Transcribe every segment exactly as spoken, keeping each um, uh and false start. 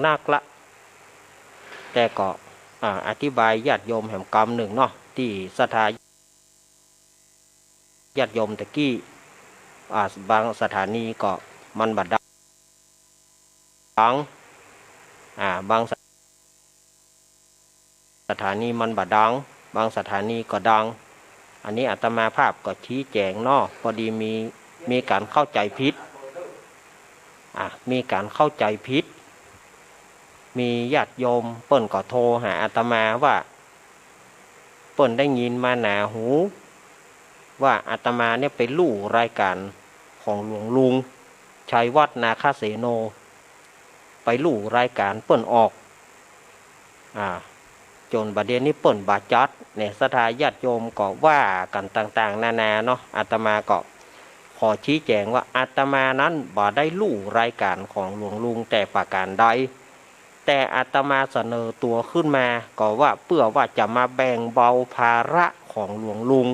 นักละ แต่ก็ อ่า อธิบายญาติโยมแหมกำนึ่งเนาะ ตี้ศรัทธาญาติโยมตะกี้ อ่า บางสถานีก็มันบ่ดัง อ่า บางสถานีมันบ่ดัง บางสถานีก็ดัง อันนี้อาตมาภาพก็ชี้แจ๋งเนาะ พอดีมี มีก๋านเข้าใจ๋ผิด อ่ะ มีก๋านเข้าใจ๋ผิด มีญาติโยมเปิ้นก็โทรหาอาตมาว่า เปิ้นได้ยินมาหนาหู ว่าอาตมาเนี่ยไปลู่รายก๋านของหลวงลุง ชัยวัฒน์ นาคเสโน ไปลู่รายก๋านเปิ้นออก อ่า จ๋นบ่าเดี่ยวนี้เปิ้นบ่จัดเนี่ย ศรัทธาญาติโยมก็ว่ากั๋นต่างๆ นานาเนาะ อาตมาก็ขอชี้แจ๋งว่าอาตมานั้นบ่ได้ลู่รายก๋านของหลวงลุงแต่ประก๋านใด แต่อาตมาเสนอตั๋วขึ้นมาก็ว่าเปื้อว่าจะมาแบ่งเบาภาระของหลวงลุง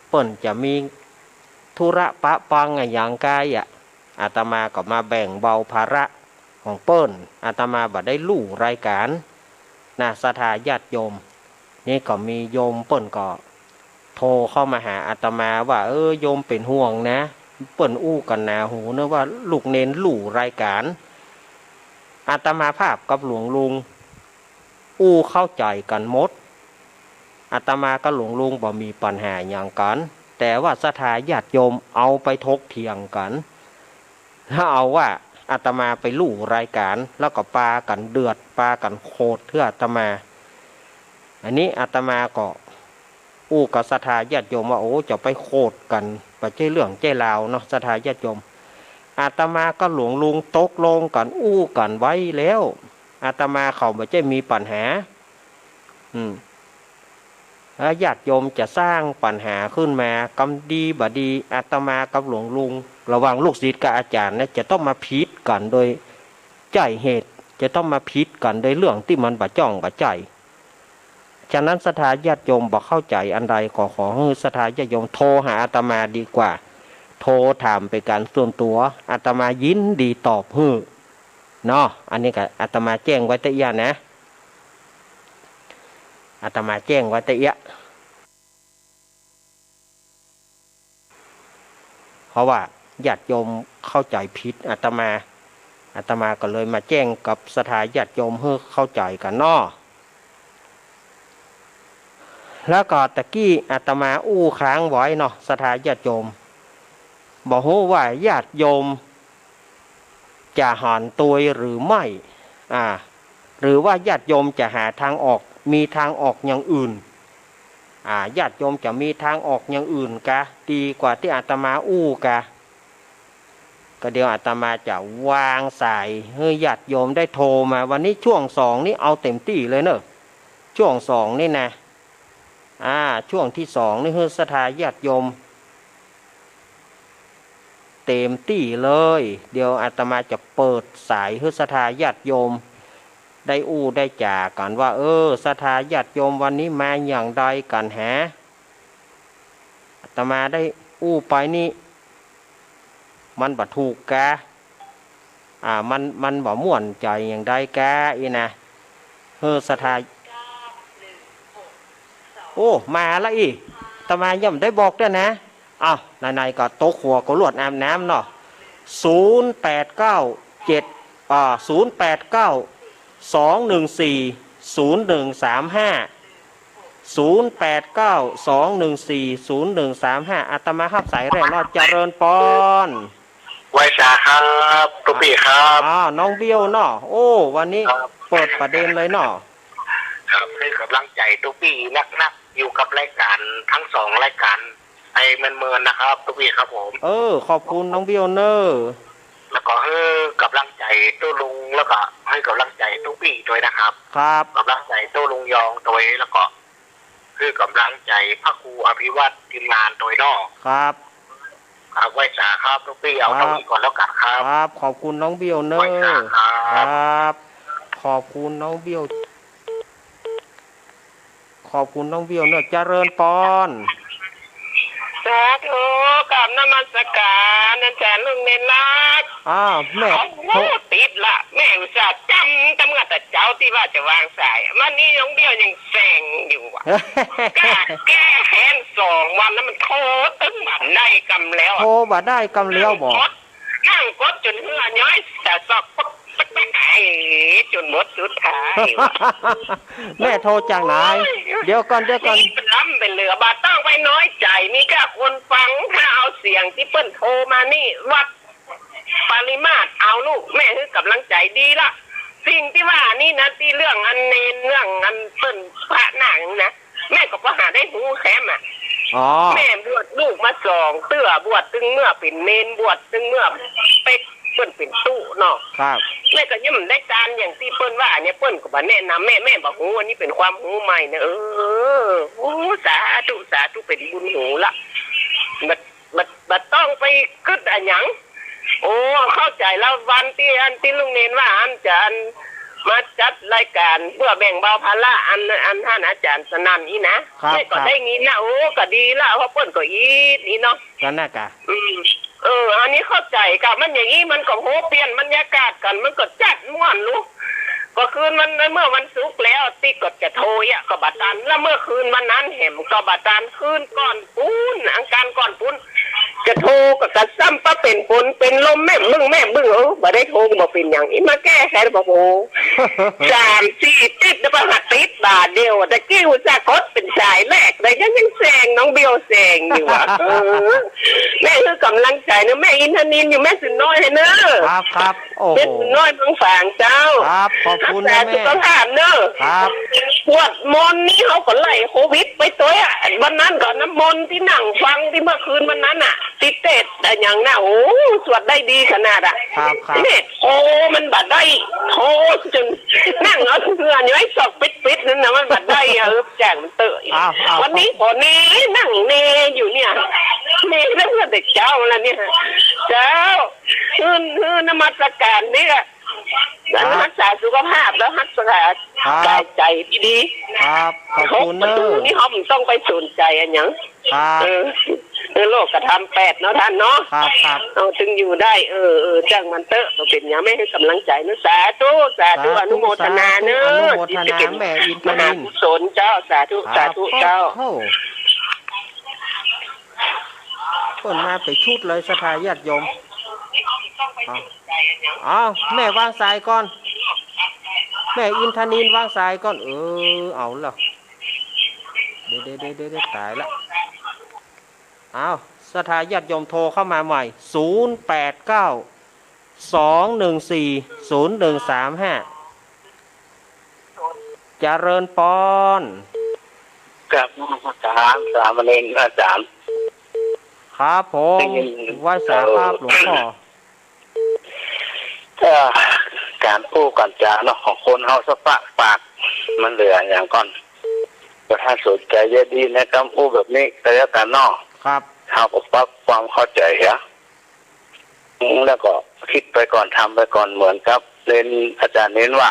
เปิ้นจะมีธุระปะปังอะหยังกายอะ อาตมาก็มาแบ่งเบาภาระของเปิ้น อาตมาบ่ได้ลู่รายก๋านนะ ศรัทธาญาติโยม นี่ก็มีโยมเปิ้นก็โทรเข้ามาหาอาตมาว่า เออ โยมเป๋นห่วงนะ เปิ้นอู้กั๋นหนาหูเนาะว่าลูกเณรลู่รายก๋าน อาตมาภาพกับหลวงลุงอู้เข้าใจ๋กั๋นหมด อาตมากับหลวงลุงบ่มีปัญหาหยังกั๋น แต่ว่าศรัทธาญาติโยมเอาไปถกเถียงกั๋น แล้วเอาว่าอาตมาไปลู่รายก๋าน แล้วก็ปากั๋นเดือด ปากั๋นโขดเตื้ออาตมา อันนี้อาตมาก็อู้กับศรัทธาญาติโยมว่า โอ้ จะไปโขดกั๋น บ่ใจ้เรื่องใจ้ราวเนาะ ศรัทธาญาติโยม อาตมากับหลวงลุงตกลงกั๋น อู้กั๋นไว้แล้ว อาตมาเขาบ่ใจ้มีปัญหา อืม แล้วญาติโยมจะสร้างปัญหาขึ้นมา กำดีบ่ดี อาตมากับหลวงลุง ระหว่างลูกศิษย์กับอาจ๋ารย์เนี่ย จะต้องมาผิดกั๋นโดยใจ้เหตุ จะต้องมาผิดกั๋นโดยเรื่องตี้มันบ่จ้องบ่ใจ้ ฉะนั้นศรัทธาญาติโยมบ่เข้าใจ๋อันใดก็ขอหื้อศรัทธาญาติโยมโทรหาอาตมาดีกว่า โทรถามเป๋นก๋านส่วนตั๋ว อาตมายินดีตอบหื้อ เนาะ อันนี้ก็อาตมาแจ้งไว้ตะเอี้ยนะ อาตมาแจ้งไว้ตะเอี้ย เพราะว่าญาติโยมเข้าใจ๋ผิดอาตมา อาตมาก็เลยมาแจ้งกับศรัทธาญาติโยมหื้อเข้าใจ๋กั๋นเนาะ แล้วก็ตะกี้อาตมาอู้ค้างไว้เนาะ ศรัทธาญาติโยม บ่ฮู้ว่าญาติโยมจะหันตวยหรือไม่ อ่า หรือว่าญาติโยมจะหาทางออก มีทางออกอย่างอื่น อ่า ญาติโยมจะมีทางออกอย่างอื่นกา ดีกว่าตี้อาตมาอู้กา ก็เดี๋ยวอาตมาจะวางสายหื้อญาติโยมได้โทรมา วันนี้ช่วงสองนี่เอาเต็มตี้เลยเนาะ ช่วงสองนี่นะ อ่า ช่วงตี้สองนี่หื้อศรัทธาญาติโยมเต็มตี้เลย เดี๋ยวอาตมาจะเปิดสายหื้อศรัทธาญาติโยมได้อู้ได้จ๋ากั๋นว่า เออ ศรัทธาญาติโยมวันนี้มาอย่างใดกั๋นหา อาตมาได้อู้ไปนี่ มันบ่ถูกกา อ่า มัน มันบ่ม่วนใจ๋อย่างใดกา อี้นะ เออ ศรัทธา โอ้ มาละอี้ อาตมายังบ่ได้บอกเตื้อนะ อ้าว ไหนๆ ก็ตกหัวก็ลวดอาบน้ำเนาะ ศูนย์แปดเก้าเจ็ด อ่า ศูนย์แปดเก้า สองหนึ่งสี่ ศูนย์หนึ่งสามห้า ศูนย์แปดเก้า สองหนึ่งสี่ ศูนย์หนึ่งสามห้า อาตมาฮับสายแรกเนาะ เจริญปอน ไหว้สาครับ ตุ๊ปี้ครับ อ้าว น้องเบี้ยวเนาะ โอ้ วันนี้ ครับ เปิดประเด็นเลยเนาะ ครับ หื้อกำลังใจ๋ตุ๊ปี้นักๆ อยู่กับรายก๋านทั้งสองรายก๋าน ไอ้เมินๆ นะครับ ตุ๊ปี้ครับผม เออ ขอบคุณน้องเบี้ยวเน่อ แล้วก็หื้อกำลังใจ๋ตุ๊ลุง แล้วก็หื้อกำลังใจ๋ตุ๊ปี้ตวยนะครับ ครับ กำลังใจ๋ตุ๊ลุงยองตวย แล้วก็ หื้อกำลังใจ๋พระครูอภิวัฒน์ทีมงานตวยเนาะ ครับ ครับ ไหว้สาครับ ตุ๊ปี้ เอาเต้าอี้ก่อนแล้วกั๋นครับ ครับ ขอบคุณน้องเบี้ยวเน่อ ไหว้สาครับ ครับ ขอบคุณน้องเบี้ยว ขอบคุณน้องเบี้ยวเน่อ เจริญปอน สาธุ กราบนมัสก๋านอาจ๋ารย์ลุงเณรรัตน์ อ้าว แม่ โอ้โห โทร ติดละ แม่อุต ตี้ว่าจะวางสาย วันนี้น้องเบี้ยวยังแซงอยู่อะ ก้าแก้แค้นสองวันแล้ว มันโทรตึงบ่ได้กำแล้วอะ โทรบ่ได้กำแล้วบ่ นั่งกด นั่งกดจ๋นเหื่อย้อยสะซอก ไอ้ จ๋นหมดสุดท้ายว่ะ แม่โทรจากไหน โอ้ย เดี๋ยวก่อน เดี๋ยวก่อน นี่เป็นล้ำเป็นเหลือ บ่ต้องไปน้อยใจ๋ มีก้าคนฟัง ถ้าเอาเสียงตี้เปิ้นโทรมานี่ วัดปริมาณเอาลูก แม่หื้อกำลังใจ๋ดีละ สิ่งตี้ว่านี่นะ ตี้เรื่องอันเณร เรื่องอันเปิ้นพระนางนะ แม่ก็บ่หาได้ฮู้แคมอะ อ๋อ แม่บวชลูกมาสองเตื้อ บวชตึงเมื่อเป๋นเณร บวชตึงเมื่อเป๊กเปิ้นเป๋นตุ๊เนาะ ครับ แม่ก็ยังบ่ได้ตานอย่างตี้เปิ้นว่าเนี่ย เปิ้นก็บ่แนะนำแม่ แม่บ่ฮู้ อันนี้เป๋นความฮู้ใหม่นะ เออ โอ้ สาธุ สาธุ เป๋นบุญหูละ บ่ บ่ บ่ต้องไปกึ๊ดอะหยัง โอ้ เข้าใจ๋แล้ว วันตี้อันตี้ลุงเณรว่าอันจะอันมาจัดรายการเพื่อแบ่งเบาภาระอัน อันต้านอาจ๋ารย์สนั่นอี้นะ ครับ แม่ก็ ครับ ได้ยินนะ โอ้ ก็ดีละ เพราะเปิ้นก็อิดอี้เนาะ ก็น่ากะ อืม เออ อันนี้เข้าใจ๋กะ มันอย่างอี้มันก็ โห เปลี่ยนบรรยากาศกั๋น มันก็จัดม่วนลูก ก็คืนวัน เมื่อวันศุกร์แล้ว ติ๊กก็จะโทรอะ ก็บ่ตัน แล้วเมื่อคืนวันนั้นแหมก็บ่ตัน คืนก่อนปู๊น อังคารก่อนปู๊น จะโทรก็กระซ้ำปะเป๋นฝนเป๋นลมแม่บึ้งแม่บึ้ง เออ บ่ได้โทรก็บ่เป๋นหยัง อี้มาแก้แค้น โอ้โห สามสี่ติ๊กแล้ว บ่หัดติ๊กบ่าเดียว ตะกี้อุตส่าห์กดเป๋นสายแรกเลย ยัง ยังแซงน้องเบี้ยวแซงอยู่อะ เออ แม่หื้อกำลังใจ๋นะ แม่อินทนิลอยู่ แม่สุนน้อยเนอะ ครับ ครับ โอ้โห แม่สุนน้อยเมืองฝางเจ้า ครับ ขอบคุณนะแม่ รักษาสุขภาพเนอะ ครับ สวดมนต์นี่เฮาก็ไล่โควิดไปตวยอะ วันนั้นก็น้ำมนต์ตี้นั่งฟังตี้เมื่อคืนวันนั้นน่ะ ตี้เตสน์อะหยังน่ะ โอ้ สวดได้ดีขนาดอะ ครับ ครับ แม่โทรมันบ่ได้ โทรจ๋นนั่งเอาเหื่อย้อยสอกปิดๆ นั่นนะ มันบ่ได้อะ เออ แจ้งมันเต๊อะ อ้าว อ้าว วันนี้ขอแน่ นั่งแน่อยู่เนี่ย แน่แล้วเมื่อแต่เจ๊าแล้วเนี่ย เจ้า หื้อ หื้อนมัสการเนี่ย ครับ รักษาสุขภาพแล้วรักษา ครับ กายใจ๋ดีๆ ครับ ขอบคุณเนอะ นี่เฮาบ่ต้องไปสนใจ๋อะหยัง ครับ เออ เออ โลกธรรมแปดเนาะต้านเนาะ ครับ ครับ เฮาตึงอยู่ได้ เออ เออ จ้างมันเต๊อะ บ่เป๋นหยัง แม่หื้อกำลังใจ๋เนอะ สาธุ สาธุ สาธุ อนุโมทนาเนอะ สาธุ อนุโมทนา แม่อินทนิล มหากุศลเจ้า สาธุ ครับ สาธุเจ้า โอ้โห เปิ้นมาเป๋นชุดเลย ศรัทธาญาติโยม เอา เอา แม่วางสายก่อน แม่อินทนิลวางสายก่อน เออ เอาละ เดี๋ยว เดี๋ยว เดี๋ยว เดี๋ยว เดี๋ยว ต๋ายละ เอา ศรัทธาญาติโยมโทรเข้ามาใหม่ ศูนย์แปดเก้า สองหนึ่งสี่ ศูนย์หนึ่งสามห้า เจริญปอน ครับ สาม สามเณร อาจ๋ารย์ ครับผม ได้ยิน ไหว้สาครับ เออ หลวงพ่อ เอ่อ ก๋านอู้ก๋านจ๋าเนาะ ของคนเฮาสักปะปาก มันเหลืออย่างก่อน ก็ถ้าสนใจ๋จะดีในกำอู้แบบนี้ก็แล้วกั๋นเนาะ ครับ เฮาก็ปรับความเข้าใจ๋เหีย แล้วก็กึ๊ดไปก่อน ทำไปก่อน เหมือนกับเณร อาจ๋ารย์เณรว่า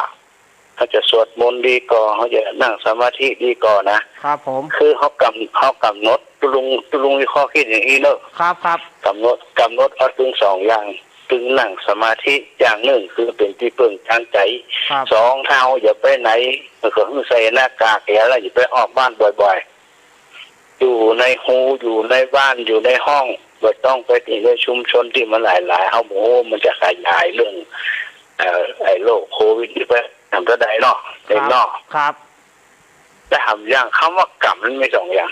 เฮาจะสวดมนต์ดีก่อ เฮาจะนั่งสมาธิดีก่อนะ ครับผม คือเฮากำ เฮากำหนด ตุ๊ลุง ตุ๊ลุงมีข้อคิดอย่างอี้เนอะ ครับ ครับ กำหนด กำหนดเอาตึงสองอย่าง ตึงนั่งสมาธิ อย่างนึ่งคือเป๋นตี้เปิ้งตางใจ๋ ครับ สอง ถ้าเฮาจะไปไหน ก็หื้อใส่หน้ากากเหีย แล้วอย่าไปออกบ้านบ่อยๆ อยู่ในฮู อยู่ในบ้าน อยู่ในห้อง บ่ต้องไปตี้ในชุมชนตี้มันหลายๆ เฮาบ่ฮู้มันจะขยายเรื่อง เอ่อ ไอ้โรคโควิดนี่ไป ทำเต้าใดเนาะ ครับ เนาะ ครับ แต่หากอย่างกำว่ากำมันมีสองอย่าง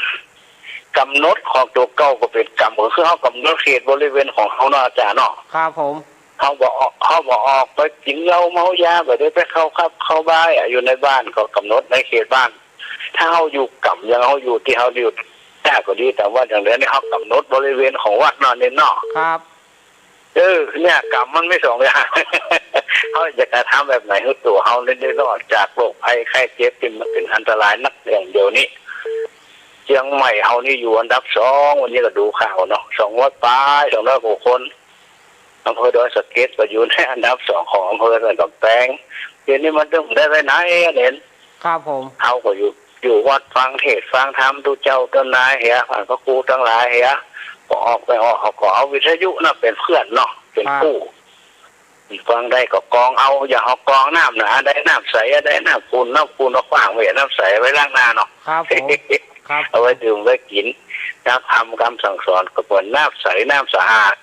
ก๋ำหนดของตั๋วเก่าก็เป๋นกำ ก็คือเฮากำหนดเขตบริเวณของเฮาเนาะ อาจ๋ารย์เนาะ ครับผม เฮาบ่ออก เฮาบ่ออกไปกิ๋นเหล้าเมายา บ่ได้ไปเข้าผับเข้าบาร์อะ อยู่ในบ้านก็ก๋ำหนดในเขตบ้าน ถ้าเฮาอยู่กำ อย่างเฮาอยู่ตี้เฮาอยู่แต่ก็ดี แต่ว่าอย่างเดียวนี่เฮากำหนดบริเวณของวัดเนาะ เณรเนาะ ครับ เออ เนี่ย กำมันมีสองอย่าง เฮาจะกระทำแบบไหนหื้อตั๋วเฮาได้รอดจากโรคภัยไข้เจ็บตี้มันเป๋นอันตรายนักอย่างเดียวนี้ เจียงใหม่เฮานี่อยู่อันดับสอง วันนี้ก็ดูข่าวเนาะ สองร้อยปาย สองร้อยกว่าคน อำเภอดอยสะเก็ดก็อยู่ในอันดับสองของอำเภอสันก๋ำแปง เดี๋ยวนี้มันตึงได้ไปไหนอะเณร ครับผม เฮาก็อยู่ อยู่วัดฟังเทศน์ฟังธรรมตุ๊เจ้าต้นนายเหีย ผ่านพระครูตังหลายเหีย ก็ออกไปออก เฮาก็เอาวิทยุน่ะเป๋นเปื้อนเนาะ เป๋น ครับ กู้ ฟังได้ก็กรองเอา อย่าเอากรองน้ำนะ อันใดน้ำใส อันใดน้ำขุ่น น้ำขุ่นเอาขว้างไว้ น้ำใสไว้ล้างหน้าเนาะ ครับผม ครับผม เอาไว้ดื่มไว้กิ๋น น้ำธรรมกำสั่งสอนก็เปิ้นน้ำใส น้ำสะอาด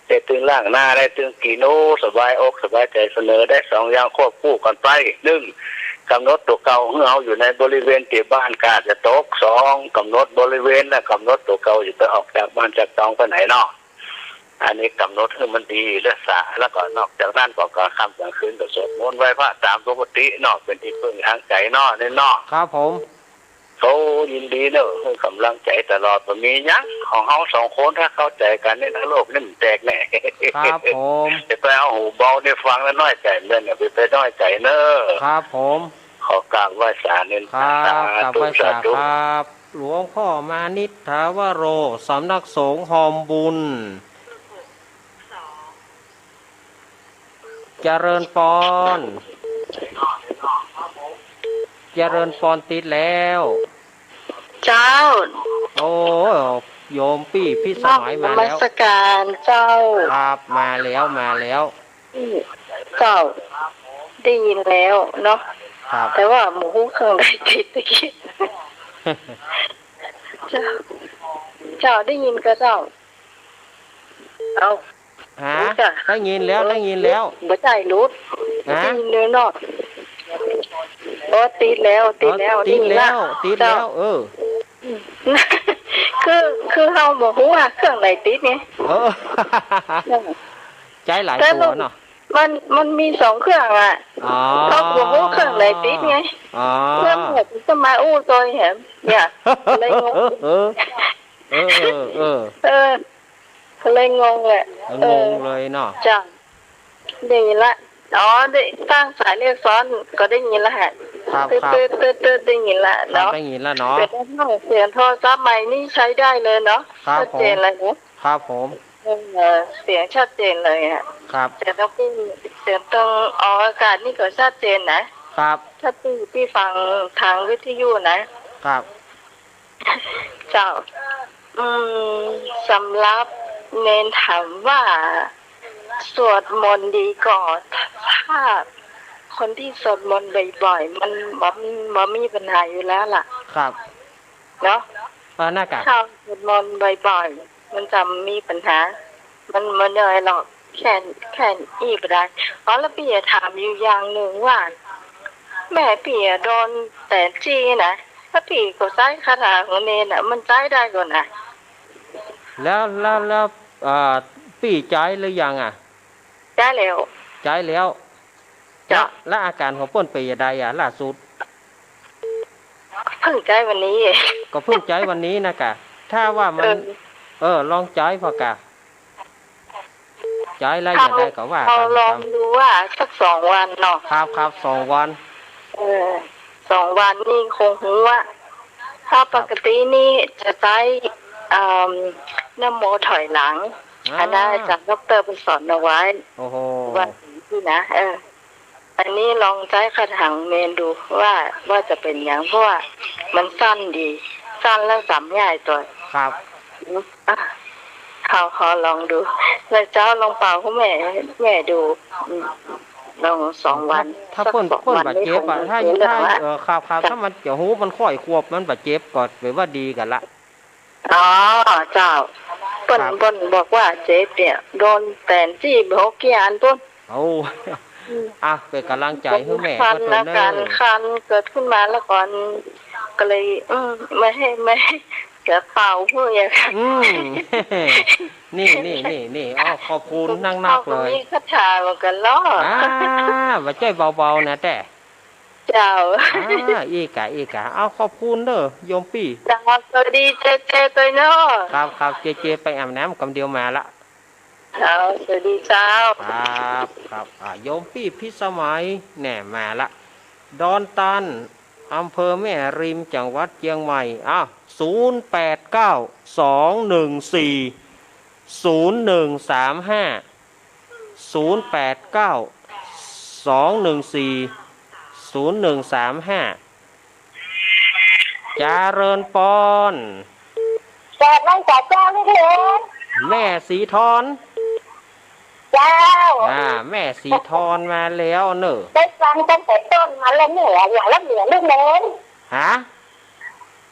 ได้ตึงล้างหน้า ได้ตึงกิ๋น โอ้ สบายอกสบายใจ๋ เสนอได้สองอย่างควบคู่กั๋นไป นึ่ง ก๋ำหนดตั๋วเก่า หื้อเฮาอยู่ในบริเวณตี้บ้านก๊าดจะตก สอง ก๋ำหนดบริเวณ และก๋ำหนดตั๋วเก่า จะไปออกจากบ้านจากจองไปไหนเนาะ อันนี้ก๋ำหนดหื้อมันดีและสะ แล้วก็นอกจากนั้นก็กลางค่ำกลางคืนก็สวดมนต์ไหว้พระต๋ามปกติเนาะ เป๋นตี้เปิ้งทางใจ๋เนาะ นี่เนาะ ครับผม โอ้ ยินดีเนาะ หื้อก๋ำลังใจ๋ตลอด บ่มีหยัง ของเฮาสองคนถ้าเข้าใจ๋กั๋นนี่นะ โลกนี่มันแตกแน่ ครับผม จะไปเอาหูเบานี่ฟังแล้วน้อยใจ๋เน่อ อย่าไป ไปน้อยใจ๋เน่อ ครับผม ขอกราบไหว้สาเน่อ ครับ สาธุ กราบไหว้สา สาธุ ครับ หลวงพ่อมานิษฐาวโร สำนักสงฆ์ฮอมบุญ เจริญปอน เจริญปอน ติดแล้ว เจ้า โอ้ โยมปี้พิสมัยมาแล้ว นมัสการเจ้า ครับ มาแล้ว มาแล้ว เจ้า ได้ยินแล้วเนาะ ครับ แต่ว่าบ่ฮู้เครื่องใดติดตะกี้ เจ้า เจ้า ได้ยินก่อเจ้า เอ้า ฮะ ได้ยินแล้ว ได้ยินแล้ว บ่ใจ้หลุด ฮะ ได้ยินแล้วเนาะ โอ้ ติดแล้ว ติดแล้ว อ๋อ ติดแล้ว นี่ละ ติดแล้ว เจ้า เออ คือ คือเฮาบ่ฮู้ว่าเครื่องใดติดไง เออ ใจ๊หลายตั๋วเนาะ มัน มันมีสองเครื่องอะ อ๋อ เฮาบ่ฮู้เครื่องใดติดไง อ๋อ เครื่องใดติดก็มาอู้โตยแหม เนี่ย เลยงง เออ เออ เออ เออ เออ ก็เลยงงแหละ เออ งงเลยเนาะ เจ้า ได้ยินละ อ๋อ ได้ ตั้งสายเรียกซ้อนก็ได้ยินละฮะ ครับ ตึ๊ด ครับ ตึ๊ด ตึ๊ด ตึ๊ด ได้ยินละ ครับ เนาะ ได้ยินละเนาะ เสียงโทรศัพท์ใหม่นี่ใช้ได้เลยเนาะ ครับ ชัดเจนเลยเนาะ ผม ครับผม เออ เสียงชัดเจนเลยอะ ครับ เสียงตรง เสียงตรงออกอากาศนี่ก็ชัดเจนนะ ครับ ถ้าตี้ ตี้ฟังตางวิทยุนะ ครับ เจ้า อืม สำหรับเณรถามว่า สวดมนต์ดีก่อ ถ้าคนตี้สวดมนต์บ่อยๆ มันบ่ บ่มีปัญหาอยู่แล้วล่ะ ครับ เนาะ อ่า น่ากะ ถ้าสวดมนต์บ่อยๆ มันจะมีปัญหา มัน มันบ่เหนื่อยหรอก แค่ แค่อี้บ่ได้ อ๋อ แล้วปี้จะถามอยู่อย่างนึ่งว่า แม่ปี้อะโดนแตนจี้นะ ถ้าปี้ก็ใจ๊คาถาของเณรน่ะ มันใจ๊ได้ก่อนะ แล้ว แล้ว แล้ว เอ่อ ปี้ใจ๊หรือยังอะ ใจ๊แล้ว ใจ๊แล้ว เจ้า แล้ว แล้วอาก๋านของเปิ้นเป๋นจะใดอะ ล่าสุด เพิ่งใจ๊วันนี้ ก็เพิ่งใจ๊วันนี้น่ากะ ถ้าว่ามัน เออ เออ ลองใจ๊ผ่อกะ ใจ๊แล้วจะใดก็ว่ากั๋น เฮาลองดูว่าสักสองวันเนาะ ครับ ครับ สองวัน เออ สองวันนี่คงฮู้อะ ถ้าปกตินี่จะใจ๊ เอิ่ม นะโมถอยหลัง อ่า อันนั้นอาจารย์ด็อกเตอร์เปิ้นสอนเอาไว้ โอ้โห วันนี้นะ เออ อันนี้ลองใจ๊คาถาเณรดูว่า ว่าจะเป๋นหยัง เพราะว่ามันสั้นดี สั้นแล้วจ๋ำง่ายตวย ครับ อ่ะ เฮา เฮาลองดู แล้วเจ้าลองเป่าหื้อแม่ แม่ดู อืม ลองสองวัน ถ้า ถ้าเปิ้น สักสองวัน เปิ้นบาดเจ็บอะ นี่คง ถ้า เป๋นเรื่อง ถ้า ละ เออ ครับ ครับ ถ้ามันจะฮู้มันค่อยควบ มันบาดเจ็บก็แปลว่าดีกั๋นละ อ๋อ เจ้า เปิ้น ครับ เปิ้นบอกว่าเจ็บเนี่ย โดนแตนจี้บ่ฮู้กี่อันปู๊น โอ้ อืม อ่ะ เป๋นก๋ำลังใจ๋หื้อแม่ คัน เปิ้นเน่อ อาก๋านคันเกิดขึ้นมาแล้วก่อน ก็เลย อืม ไม่ให้ ไม่ให้ จะเป่าหื้ออย่าง อืม นี่ นี่ นี่ นี่ อ้อ ขอบคุณนักๆ เลย เฮาก็มีคาถาเหมือนกั๋นเนาะ อ่า บ่ใจ้เบาๆ นะแต๊ เจ้า อ่า อี้กะ อี้กะ เอา ขอบคุณเน่อ โยมปี้ เจ้า สวัสดีเจเจตวยเนาะ ครับ ครับ เจเจไปอาบน้ำกำเดียวมาละ เจ้า สวัสดีเจ้า ครับ ครับ อ่า โยมปี้พิสมัย แน่ มาละ ดอนตัน อำเภอแม่ริม จังหวัดเจียงใหม่ อ้าว ศูนย์แปดเก้า สองหนึ่งสี่ ศูนย์หนึ่งสามห้า ศูนย์แปดเก้า สองหนึ่งสี่ ศูนย์หนึ่งสามห้า เจริญปอน กราบไหว้สาเจ้าลูกหลาน แม่ศรีทอน เจ เจ้า อ่า แม่ศรีธรมาแล้วเน่อ ได้ฟังตั้งแต่ต้นมาแล้วเนี่ย อย่างละเหลือลูกเนน ฮะ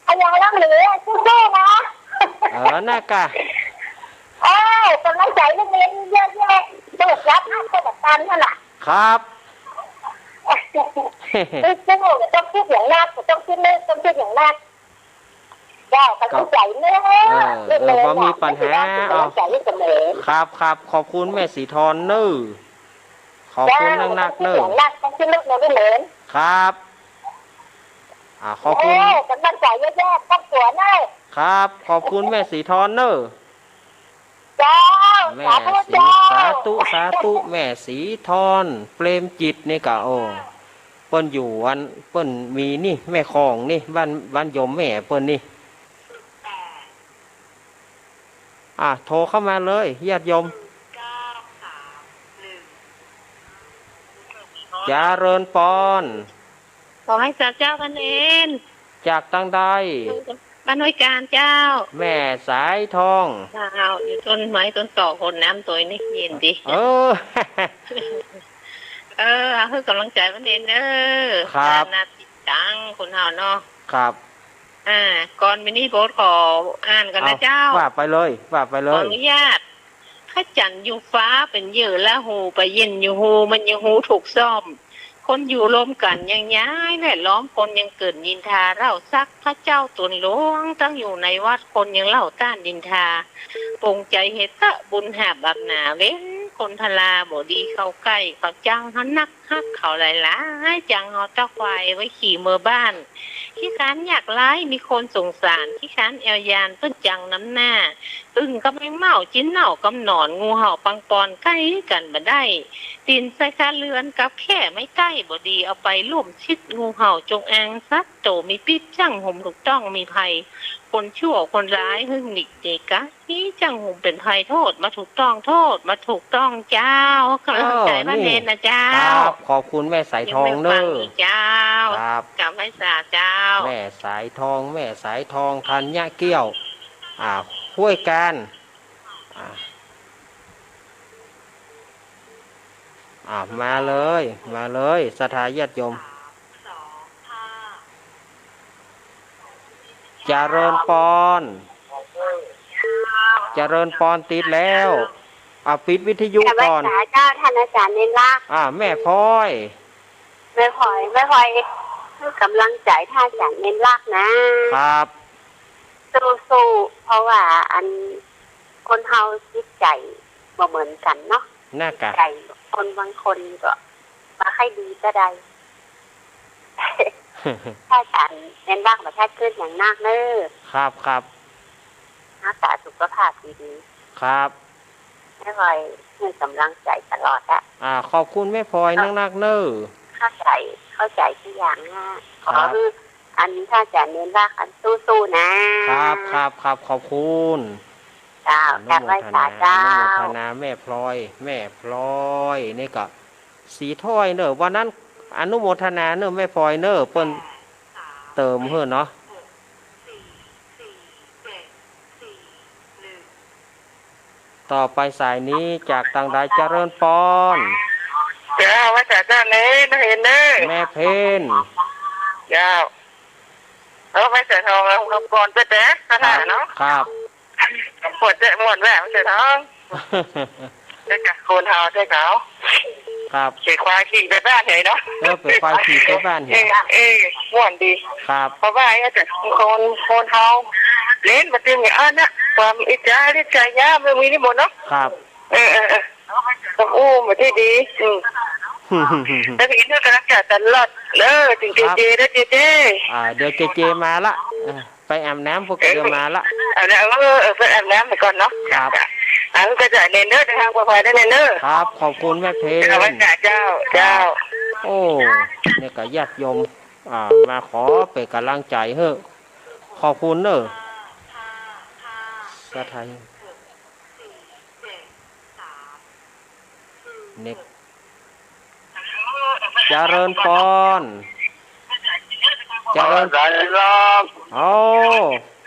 อะ อย่างละเหลือ สู้ๆ นะ เออ น่ากะ เออ ก๋ำลังใจ๋ลูกเนนเยอะๆ เปิดรับให้คนละตันนั่นน่ะ ครับ สู้ๆ บ่ต้องกึ๊ดอย่างนัก บ่ต้องกึ๊ดเลิก บ่ต้องกึ๊ดอย่างนัก เจ้า ก๋ำลังใจ๋เน่อ เออ เออ บ่มีปัญหา ก๋ำลังใจ๋เน่อ เอ้า ครับ ครับ ขอบคุณแม่ศรีธรเน่อ ขอบคุณนักๆ เน่อ เจ้า บ่ต้องกึ๊ดอย่างนัก บ่ต้องกึ๊ดเลิกเน่อ ครับ อ่า ขอบคุณ เออ ก๋ำลังใจ๋เยอะๆ ครอบครัวเน่อ ครับ ขอบคุณแม่ศรีธรเน่อ เจ้า แม่ศรี สาธุเจ้า สาธุ สาธุ แม่ศรีธร เปรมจิตนี่กะ โอ้ เปิ้นอยู่อัน เปิ้นมีนี่ แม่ของนี่ บ้าน บ้านโยมแม่เปิ้นนี่ อ่ะ โทรเข้ามาเลย ญาติโยม เจริญปอน ขอไหว้สาเจ้าพันเอน จากตางใด บ้านห้วยกาญเจ้า แม่สายทอง เจ้า อยู่ต้นไม้ต้นตอกโคนน้ำตวยนี่เย็นดี เออ เออ หื้อก๋ำลังใจ๋พันเอนเน่อ ครับ นานาจิตตัง คนเฮาเนาะ ครับ อ่า ก่อนไปนี้โปรดขออ่านก่อนนะเจ้า เอา ว่าไปเลย ว่าไปเลย ขออนุญาต พระจันทร์อยู่ฟ้าเป๋นเหยื่อราหู ไปเย็นอยู่ฮู มันอยู่ฮูถูกซ่อม คนอยู่ร่วมกั๋นยังย้าย แวดล้อมคนยังเกิ่นนินทา เล่าสักพระเจ้าต๋นหลวง ตั้งอยู่ในวัดคนยังเล่าต้านนินทา ปงใจ๋เหตุบุญหาบาปหนา เว้นคนพาลบ่ดีเข้าใก้ เขาจังเฮานักฮักเขาหลายๆ จังเฮาต๊อกควายไว้ขี่เมือบ้าน ขี้คร้านยากไร้มีคนสงสาร ขี้คร้านแอ่วยานเปิ้นจังนำหน้า อึ่งกับแมงเม่าจินเน่ากำหนอน งูเห่าปังปอนใก้กั๋นบ่ได้ ตี๋นใส่คาเรือนกับแค่ไม้ใต้บ่ดี เอาไปลุ่มชิด งูเห่าจงอางสัตว์โตมีพิษ จั้งหุมถูกต้องมีภัย คนชั่วคนร้ายหึ่งหนีเตกะ นี่จั้งหุมเป๋นภัย โทษบ่ถูกต้อง โทษบ่ถูกต้องเจ้า ก๋ำลังใจ๋ เออ มาเน้นนะเจ้า นี่ ครับ ขอบคุณแม่สายทองเน่อ ยังไม่ฟังอีกเจ้า ครับ กราบไหว้สาเจ้า แม่สายทอง แม่สายทอง ธัญเกี้ยว อ่า ห้วยกาญ อ่า อ่า มาเลย มาเลย ศรัทธาญาติโยม เจริญปอน เจริญปอน ติดแล้ว อ่ะ ปิดวิทยุก่อน กราบไหว้สาเจ้า ท่านอาจ๋ารย์เณรลักษณ์ อ่า แม่พลอย แม่พลอย แม่พลอย หื้อก๋ำลังใจ๋ท่านอาจ๋ารย์เณรลักษณ์นะ ครับ สู้ๆ เพราะว่าอัน คนเฮาจิตใจ๋บ่เหมือนกั๋นเนาะ น่ากะ จิตใจ๋คนบางคนก็บ่ใค่ดีเต้าใด ถ้าฉันเน้นว่าประชาชนอย่างนักเน้อ ครับ ครับ รักษาสุขภาพดีๆ ครับ แม่พลอยหื้อก๋ำลังใจ๋ตลอดอะ อ่า ขอบคุณแม่พลอยนักๆ เน้อ เข้าใจ๋ เข้าใจ๋ตี้อย่างนะ ครับ ขอหื้อ อันนี้ถ้าจะเน้นว่ากันสู้ๆ นะ ครับ ครับ ครับ ขอบคุณ เจ้า อนุโมทนา กราบไหว้สาเจ้า อนุโมทนาแม่พลอย แม่พลอยนี่ก็สีถ้อยเนอะ วันนั้นอนุโมทนาเนอะแม่พลอยเนอะ เปิ้นเติมหื้อเนาะ ต่อไปสายนี้จากตางใด เจริญปอน เจ้า ไหว้สาเจ้าเน้อ แม่เพนเน้อ แม่เพน เจ้า เออ ไหว้สาทอง เอาก่อนไปแต่ ขนาดเนาะ ครับ ปวดใจม่วนแหวะ ไหว้สาทอง เจ้ากะ คนเฮาเจ้ากะ ครับ เป๋นควายขี่ไปบ้านไหนเนาะ เออ เป๋นควายขี่ไปบ้านไหน เออ เออ ม่วนดี ครับ เพราะว่าไอ้เจ้า คน คนเฮา เล่นมาตึงเนี่ย อันน่ะ ความอิจฉาริษยา มันมีนี่หมดเนาะ ครับ เออ เออ เออ ต้องอู้มาที่ดี อืม แล้วทีนี้ก็รักษาตลอด เออ ถึงเจเจ ครับ ได้เจเจ อ่า เดี๋ยวเจเจมาละ เออ ไปอาบน้ำ พวกเดี๋ยวมาละ เออ เอาละ เออ เออ ไปอาบน้ำไปก่อนเนาะ ครับ อ่ะ ก็จะเน้นเน้อ เดินทางปลอดภัยได้เน้นเน้อ ครับ ขอบคุณแม่เพน เอาไว้จ้ะเจ้า ครับ เจ้า โอ้ นี่ก็ญาติโยม อ่า มาขอเป๋นก๋ำลังใจ๋หื้อ ขอบคุณเน้อ สาธุ เน็ต เจริญปอน เจริญ เจริญครับ โอ้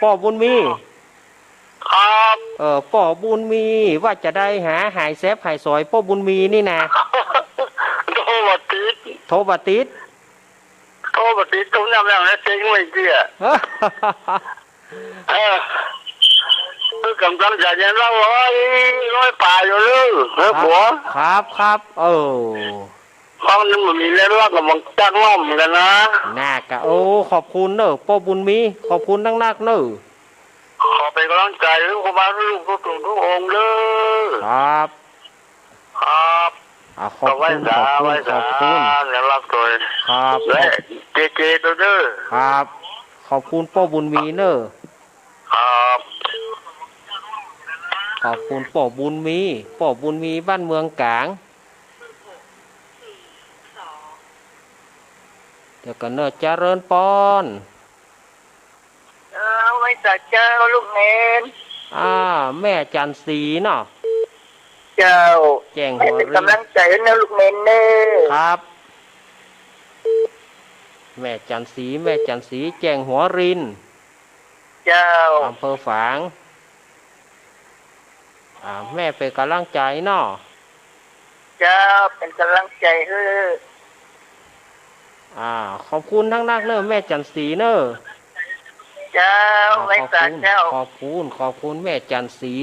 ป้อบุญมี เอ ครับ เออ ป้อบุญมี ว่าจะได้หาหายแสบหายสอยป้อบุญมีนี่นะ โทรบ่ติด โทรบ่ติด โทรบ่ติด โทรยามแลงแล้วเซ็งไว้เตี้ย เออ คือกำลังใจ๋เนี่ย เฮา โอ๊ย ร้อยป๋ายอยู่เลย เออ ครับ ผัว ครับ ครับ เออ ฟังนี่มันมีเรื่องเล่ากับบังจักรเล่าเหมือนกั๋นนะ น่ากะ โอ้ ขอบคุณเน่อ ป้อบุญมี ขอบคุณนักๆ เน่อ ขอเป๋นก๋ำลังใจ๋หื้อครูบาลูกทุกๆ องค์เน่อ ครับ ครับ อ่า ขอบคุณ ไหว้สา ขอบคุณ ไหว้สา ขอบคุณ แล้วรับโดย ครับ และ ขอบ เจเจ โตเน่อ ครับ ขอบคุณป้อบุญมีเน่อ ครับ ขอบคุณป้อบุญมี ป้อบุญมีบ้านเมืองก๋าง เดี๋ยวก่อนเน่อ เจริญปอน เออ ไหว้สาเจ้าลูกเณร อ่า แม่จันทร์ศรีเนาะ เจ้า แจ้งหัวริน แม่เป๋นก๋ำลังใจ๋หื้อเน่อลูกเณรเน่อ ครับ แม่จันทร์ศรี แม่จันทร์ศรี แจ้งหัวริน เจ้า อำเภอฝาง อ่า แม่เป๋นก๋ำลังใจ๋เนาะ เจ้า เป๋นก๋ำลังใจ๋หื้อ อ่า ขอบคุณนักๆ เน่อ แม่จันทร์ศรีเน่อ เจ้า อ่า ไหว้สาเจ้า ขอบคุณ ขอบคุณ ขอบคุณแม่จันทร์ศรี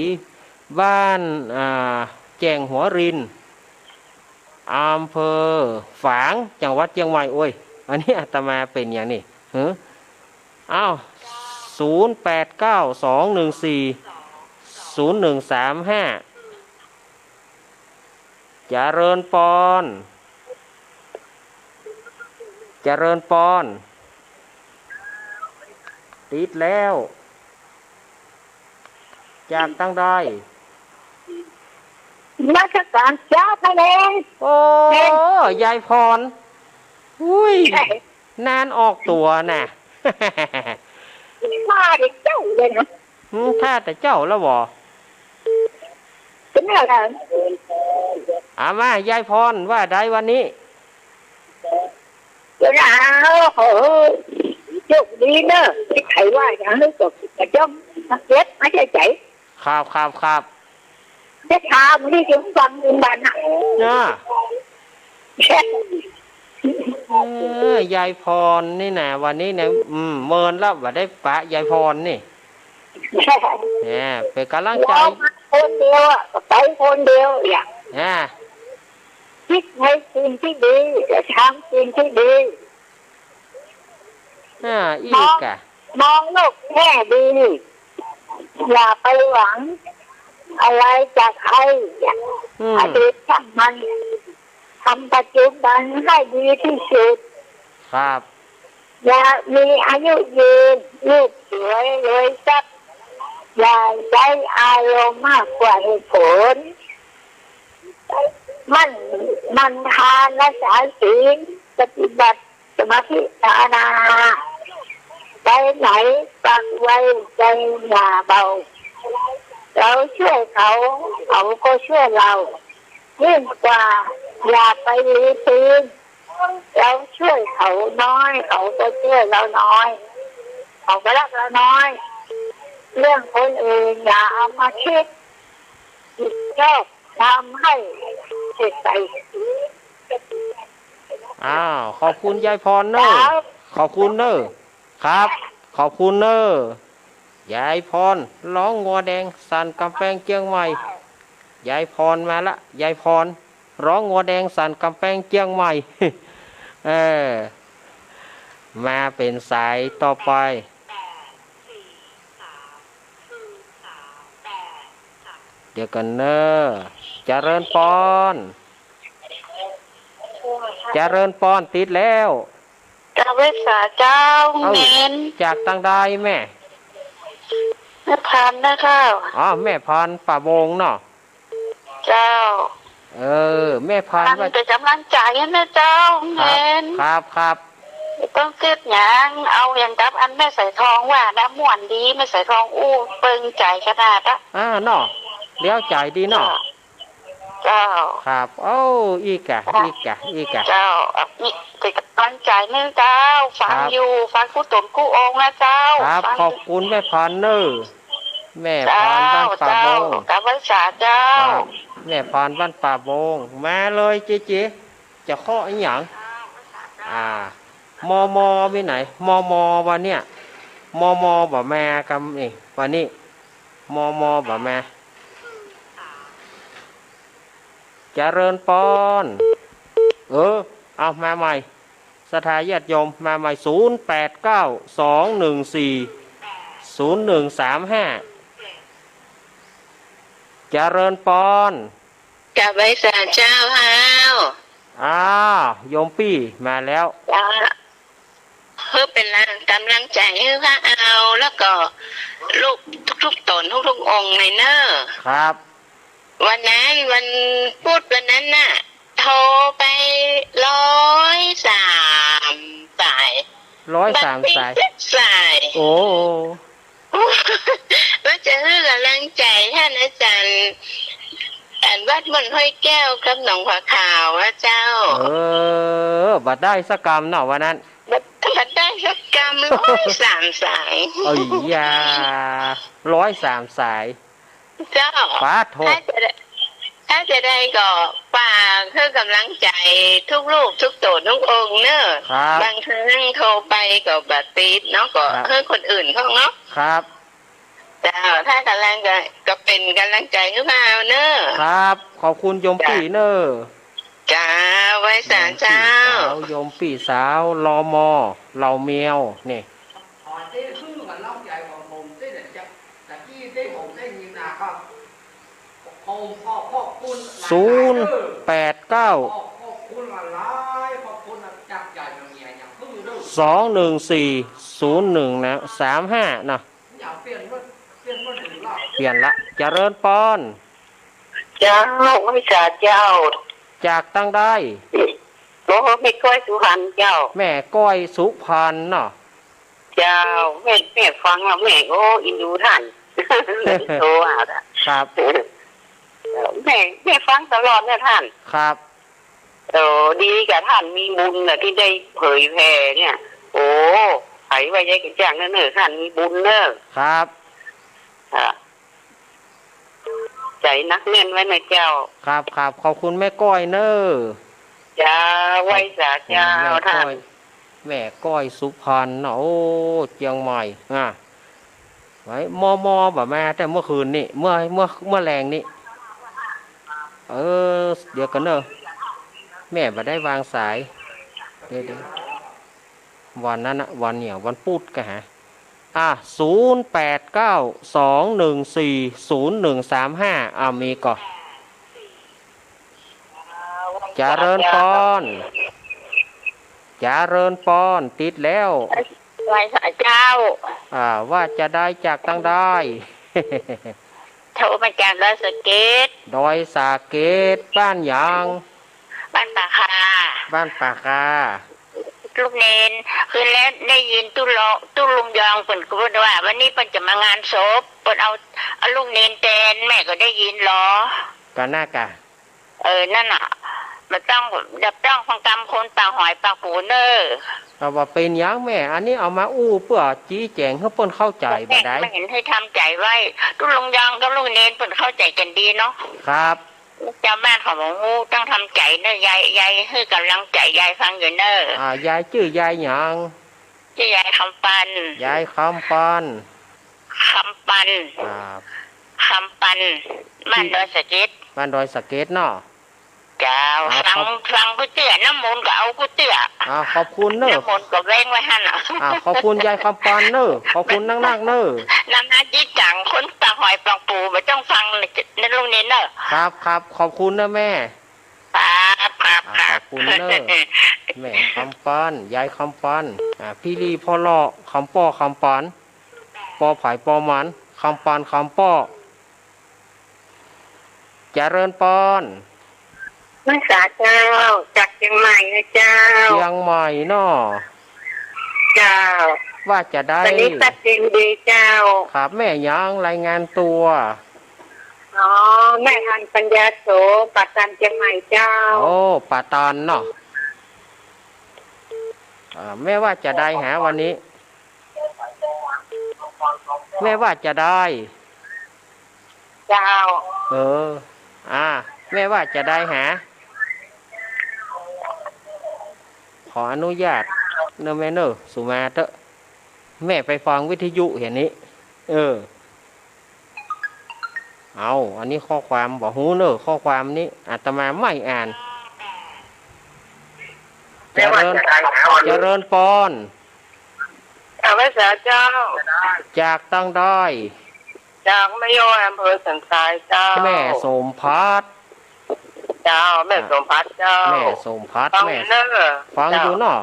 บ้าน อ่า แจ้งหัวริน อำเภอฝาง จังหวัดเจียงใหม่ โอ๊ย อันนี้อาตมาเป๋นอย่างนี้ หือ อ้าว ศูนย์แปดเก้า สองหนึ่งสี่ ศูนย์หนึ่งสามห้า เจริญปอน เจริญปอน ติดแล้ว จากตังใด นมัสก๋านเจ้าพระเณร โอ้ ยายพร อุ้ย นานออกตั๋วน่ะ มาเดี๋ยวเจ้าเลยนะ หืม ถ้าแต่เจ้าแล้วบ่ เป๋นอะไร เอามา ยายพร ว่าใดวันนี้ เดี๋ยวนะ เออ โชคดีเน่อ ตี้ใผว่าอย่างหื้อก็กระจ้องมาเก็บมาใจ๊ใจ๋ ครับ ครับ ครับ ได้ถามนี่จึงฟังอินบันน่ะ น่ะ เออ ยายพรนี่นะ วันนี้เนี่ย อืม เมินแล้ว บ่ได้ปะยายพรนี่ เนี่ย เป๋นก๋ำลังใจ๋ เอามาคนเดียวอะ ไปคนเดียวอย่าง อ่า คิดในสิ่งที่ดี จะทำสิ่งที่ดี อ่า อี้กะ มอง มองโลกแง่ดี อย่าไปหวังอะไรจากใคร อืม อดีตช่างมัน ทำปัจจุบันให้ดีที่สุด ครับ อยากมีอายุยืน รูปสวยรวยทรัพย์ อย่าใจ๊อารมณ์มากกว่าเหตุผล หมั่น หมั่นทานรักษาศีล ปฏิบัติสมาธิภาวนา ไปไหนปากไวใจอย่าเบา เราช่วยเขา เขาก็ช่วยเรา ยิ่งกว่าอย่าไปลีตีน เราช่วยเขาน้อย เขาก็ช่วยเราน้อย เขาก็รักเราน้อย เรื่องคนอื่นอย่าเอามาคิด ผิดชอบทำให้เสียใจ อ้าว ขอบคุณยายพรเน่อ ครับ ขอบคุณเน่อ ครับ ขอบคุณเน่อ ยายพร ร้องงัวแดงสั่นก๋ำแปงเจียงใหม่ ยายพรมาละ ยายพร ร้องงัวแดงสั่นก๋ำแปงเจียงใหม่ เออ มาเป๋นสายต่อไป เดี๋ยวก่อนเน่อ เจริญปอน เจริญปอน ติดแล้ว กราบไหว้สาเจ้า เอ้า เณร จากตังใดแม่ แม่พันธุ์นะเจ้า อ๋อ แม่พันธุ์ป่าบงเนาะ เจ้า เออ แม่พันธุ์ อัน ว่า เป๋นก๋ำลังใจ๋หื้อนะเจ้า ครับ เณร ครับ ครับ บ่ต้องกึ๊ดหยัง เอาอย่างกับอันแม่สายทองว่านะ ม่วนดี แม่สายทองอู้เปิงใจ๋ขนาดอะ อ่า เนาะ เลี้ยวใจ๋ดีเนาะ เจ้า เจ้า ครับ โอ้ อี้กะ อี้กะ อี้กะ เจ้า นี่เป๋นก๋ำลังใจ๋หื้อเจ้า ฟัง ครับ อยู่ ฟังกู้ต๋นกู้องค์นะเจ้า ครับ ฟัง ขอบคุณแม่พันธุ์เน่อ แม่พรบ้านป่าบง เจ้า เจ้า กราบไหว้สาเจ้า ครับ แม่พรบ้านป่าบง มาเลยเจ๊ๆ จะเคาะอะหยัง อ่า มม มีไหน มม วันเนี้ย มม บ่มากำนี่ วันนี้ มม บ่มา เจริญปอน เออ เอามาใหม่ ศรัทธาญาติโยม มาใหม่ ศูนย์แปดเก้า สองหนึ่งสี่ ศูนย์หนึ่งสามห้า เจริญปอน กราบไหว้สาเจ้าเฮา อ้าว โยมปี้มาแล้ว เจ้า เพื่อเป๋นแรงก๋ำลังใจ๋หื้อพวกเฮา แล้วก็ลูกทุกๆ ต๋นทุกๆ องค์เลยเน่อ ครับ วันนั้นวันพุธวันนั้นน่ะ โทรไปร้อยสามสาย ร้อยสามสาย บ่ติดสักสาย โอ้ ว่าจะหื้อกำลังใจ๋ต้านอาจ๋ารย์ อันวัดม่อนห้วยแก้วกับหนองผาขาวอะเจ้า เออ บ่ได้สักกำเนาะวันนั้น บ่ บ่ได้สักกำ ร้อยสามสาย เอ้ยยา ร้อยสามสาย เจ้า ปาดโธ่ ถ้าจะได้ ถ้าจะได้ก็ฝากหื้อกำลังใจ๋ทุกลูกทุกต๋นทุกองค์เน่อ ครับ บางครั้งโทรไปก็บ่ติดเนาะ ก็ ครับ หื้อคนอื่นเขาเนาะ ครับ เจ้า ถ้ากำลังก็ ก็เป๋นกำลังใจ๋หื้อพวกเฮาเน่อ ครับ ขอบคุณโยมปี้เน่อ เจ้า ไหว้สาเจ้า โยมปี้สาว โยมปี้สาว ลม เหล่าแมว นี่ ขอเจ๊หื้อกำลังใจ๋ของผมเจ๊เนี่ย จะ ตะกี้เจ๊ผมได้ยินมาก็ ผมขอขอบคุณหลายๆ ศูนย์แปดเก้า ขอบ ขอบคุณหลายๆ ขอบคุณจากใจ๋เมียอย่างหื้อเน่อ สองหนึ่งสี่ ศูนย์หนึ่ง นะ สามห้า นะ อย่าเปลี่ยนเมื่อ เปลี่ยนเมื่อถือละ เปลี่ยนละ เจริญปอน เจ้า ไหว้สาเจ้า จากตังใด โอ้ แม่ก้อยสุพรรณเจ้า แม่ก้อยสุพรรณเนาะ เจ้า แม่ แม่ฟังแล้วแม่ โอ้ เอ็นดูต้าน เลยโทรหาต้าน ครับ แม่ แม่ฟังตลอดเนี่ยต้าน ครับ โอ้ ดีกับต้านมีบุญน่ะตี้ได้เผยแผ่เนี่ย โอ้ ใผว่าใหญ่กระจ่างเน่อ ต้านมีบุญเน่อ ครับ อ่า ใจ๋หนักแน่นไว้นะเจ้า ครับ ครับ ขอบคุณแม่ก้อยเน่อ เจ้า ไหว้สาเจ้า ขอบคุณแม่ก้อย ต้าน แม่ก้อยสุพรรณเนาะ โอ้ เจียงใหม่ อ่ะ ไว้ มม บ่มาแต่เมื่อคืนนี่ เมื่อ เมื่อ เมื่อแลงนี่ เออ เดี๋ยวก่อนเน่อ แม่บ่ได้วางสาย เดี๋ยวๆ วันนั้นนะ วันเนี่ย วันพุธกะฮะ อ่ะ ศูนย์แปดเก้า สองหนึ่งสี่ ศูนย์หนึ่งสามห้า อ่ะ มีก่อ เจริญปอน เจริญปอน ติดแล้ว ไหว้สาเจ้า อ่า ว่าจะได้จากตังใด โทรมาจากดอยสะเก็ด ดอยสะเก็ด บ้านหยัง บ้านป่าคา บ้านป่าคา ลูกเณร คืนแล้วได้ยินตุ๊ลอ ตุ๊ลุงยองเปิ้นก็ว่า วันนี้เปิ้นจะมางานศพ เปิ้นเอา เอาลูกเณรแตน แม่ก็ได้ยินลอ ก็น่ากะ เออ นั่นน่ะ บ่ต้อง บ่ต้องฟังกำคนปากหอยปากปูเน่อ ก็บ่เป๋นหยังแม่ อันนี้เอามาอู้เปื้อจี้แจ๋งหื้อเปิ้นเข้าใจ๋บ่ได้ แม่เห็นหื้อทำใจ๋ไว้ ตุ๊ลุงยองกับลูกเณรเปิ้นเข้าใจ๋กั๋นดีเนาะ ครับ เจ้าบ้านเขาบ่ฮู้ ต้องทำใจ๋เน่อ ยาย ยายหื้อกำลังใจ๋ ยายฟังอยู่เน่อ อ่า ยายจื้อยายหยัง จื้อยายคำปัน ยายคำปัน คำปัน อ่า คำปัน บ้านดอยสะเก็ด บ้านดอยสะเก็ดเนาะ เจ้า อ่า ฟัง ขอบ ฟังกู้เตื้อ น้ำมนต์ก็เอากู้เตื้อ อ่า ขอบคุณเน่อ น้ำมนต์ก็แว้งไว้หั้นน่ะ อ่า ขอบคุณยายคำปันเน่อ ขอบคุณนักๆ เน่อ นำหน้าจิตจัง คนปากหอยปากปู บ่ต้องฟังใน ในโรงเรียนเน่อ ครับ ครับ ขอบคุณเน่อแม่ ครับ ครับ อ่า ครับ ขอบคุณเน่อ แม่คำปัน ยายคำปัน อ่า พี่ลีพ่อเลาะ คำป้อคำปัน ปอผายปอหมัน คำปัน คำป้อ เจริญปอน ไหว้สาเจ้า จากเจียงใหม่นะเจ้า เจียงใหม่เนาะ เจ้า ว่าจะได้ วันนี้ชัดเจนดีเจ้า ครับ แม่หยัง รายงานตั๋ว อ๋อ แม่ทันปัญญาโส ป่าตานเจียงใหม่เจ้า โอ้ ป่าตานเนาะ อ่า แม่ว่าจะได้หาวันนี้ แม่ว่าจะได้ เจ้า เออ อ่า แม่ว่าจะได้หา ขออนุญาตเนอะแม่เนอะ สูมาเต๊อะ แม่ไปฟังวิทยุเหียนี้ เออ เอา อันนี้ข้อความ บ่ฮู้เนอะ ข้อความนี้อาตมาไม่อ่าน เจริญ เจริญปอน ข้าพเจ้า จากตังใด จากแม่ย้อย อำเภอสันทรายเจ้า แม่สมภัทร เจ้า แม่สมภัทรเจ้า แม่สมภัทร ฟัง แม่ เนอะ ฟังอยู่เนาะ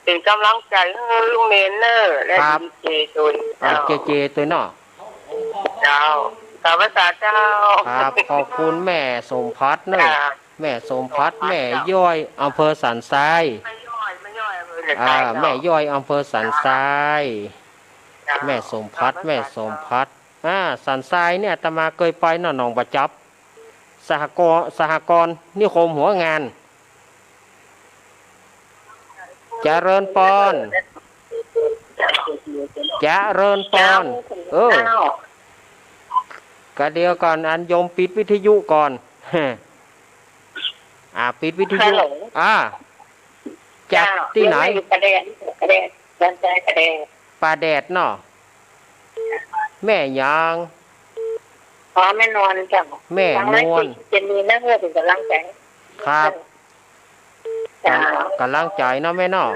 เจ้า เป๋นก๋ำลังใจ๋หื้อลุงเณรเนอะ และ ครับ ดีเจตวย อ่า เจ้า เจเจตวยเนาะ เจ้า ข้าพเจ้า ครับ ขอบคุณแม่สมภัทรเนอะ จ้า แม่สมภัทร สมภัทร แม่ย้อย อำเภอสันทราย แม่ย้อย แม่ย้อย อำเภอสันทราย อ่า เจ้า แม่ย้อย อำเภอสันทราย เจ้า แม่สมภัทร แม่สมภัทร อ่า สันทรายเนี่ยอาตมาเกยไปเนาะ หนองบ่าจับ สหกรณ์ สหกรณ์นิคมหัวงาน เจริญปอน เจริญปอน เออ เจ้า กะเดี๋ยวก่อน อันโยมปิดวิทยุก่อน อ่า ปิดวิทยุ ฮัลโหล อ่า จาก เจ้า ตี้ไหน แม่อยู่ป่าแดด ป่าแดด ป่าแดด ป่าแดดเนาะ แม่หยัง อ๋อ แม่นวลเจ้า แม่นวล ฟังแล้วจะมีเรื่องเป๋นก๋ำลังใจ๋ ครับ เจ้า ก๋ำลังใจ๋เนาะแม่เนาะ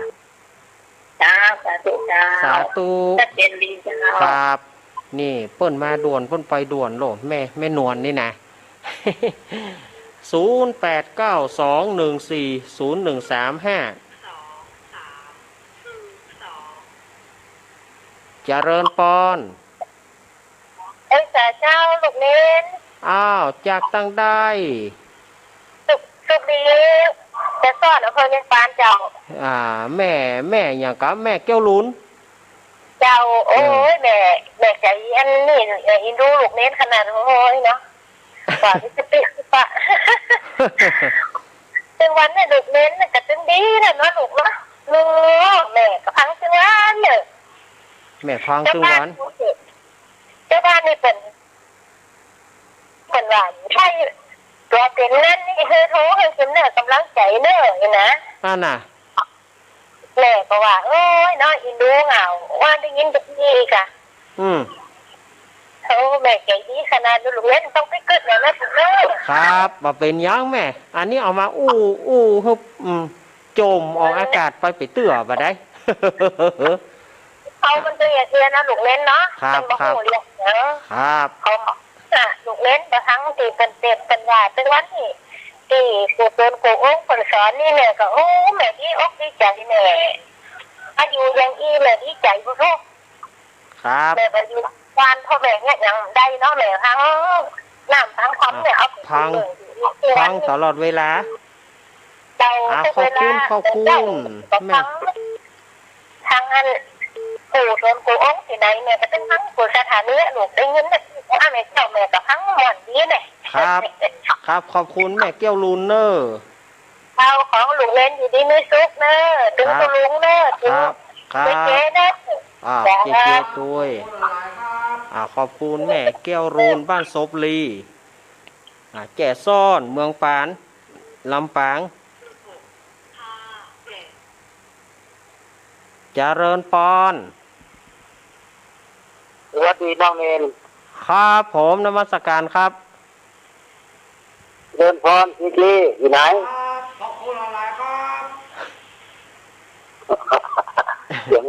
เจ้า สาธุเจ้า สาธุ ชัดเจนดีเจ้า ครับ นี่เปิ้นมาด่วน เปิ้นไปด่วนโลด แม่ แม่นวลนี่นะ ศูนย์แปดเก้าสองหนึ่งสี่ศูนย์หนึ่งสามห้า เจริญปอน เอ้ย สาเจ้า ลูกเณร อ้าว จากตังใด สุข สุขดี แก่ซ้อน อำเภอเวียงปานเจ้า อ่า แม่ แม่หยังกะ แม่แก้วลุน เจ้า เออ โอ้ย แม่ แม่ใจ๋อันนี้ เอ่อ เอ็นดูลูกเณรขนาด โอ้ยเนาะ ว่าจะติดปะ ตึงวันเนี่ยลูกเณรเนี่ยกะตึงดีแล้วเนาะลูกเนาะ เออ แม่กะฟังตึงวันเนี่ย แม่ฟังตึงวัน เจ้าบ้านนี่เปิ้น เปิ้นว่า ใช่ ตัวเป๋นนั้นนี่ คือโทรหื้อเปิ้นเน่อ ก๋ำลังใจ๋เน่อ นี่นะ อั้นน่ะ แม่ก็ว่า โอ้ยเนาะ อีหนูเหงา ว่าได้ยินแบบนี้กะ อืม โอ้ แม่ใจ๋ดีขนาดนั้น ลูกเณรต้องไปกึ๊ดแล้วนะลูกเณร ครับ บ่เป๋นหยังแม่ อันนี้เอามาอู้ อู้ อืม จ่มออกอากาศไป ไปเตื้อบ่ได้ เอามันเตื้อเตื้อนะลูกเณรเนาะ ครับ มันบ่ฮู้เรื่องเนาะ ครับ ครับ เขา อ่ะ ลูกเณรบ่ฟังตี้เปิ้นเตศน์เปิ้นว่า ตึงวันนี้ ตี้กู่เซินกู่องค์เปิ้นสอนนี่แม่ก็ โอ้ แม่ดีอกดีใจ๋แม่ อายุยังอี้แม่ดีใจ๋บ่ฮู้ ครับ แม่บ่อยู่บ้านพ่อแม่เนี่ยยังได้เนาะ แม่ฟังน้ำฟังธรรมเนี่ย เอา ฟัง ฟังตลอดเวลา เจ้า อ่า ทุกเวลา ขอบคุณ ขอบคุณ เจ้า แม่ ฟัง ทางอัน กู่เซินกู่องค์ตี้ไหนแม่ก็ตึงฟังกู้สถานีลูก ได้ยินแบบนี้ อ่ะ แม่เจ้า แม่ก็ฟังม่วนดีแหละ ครับ ครับ ขอบคุณแม่แก้วลุนเน่อ เจ้า ขอหื้อลูกเณรอยู่ดีมีสุขเน่อ ตึง ครับ ตุลุงเน่อ ตึง ครับ ครับ เจ๊เน่อ อ่า เจ้า เจ๊เจ๊ตวย อ่า ขอบคุณแม่แก้วลุน บ้านศพลี อ่า แจ้ซ้อน เมืองปาน ลำปาง เจริญปอน สวัสดีน้องเณร ครับผม นมัสการครับ เจริญปอน พี่กี้ อยู่ไหน ครับ ขอบคุณหลายๆ ครับ เสียง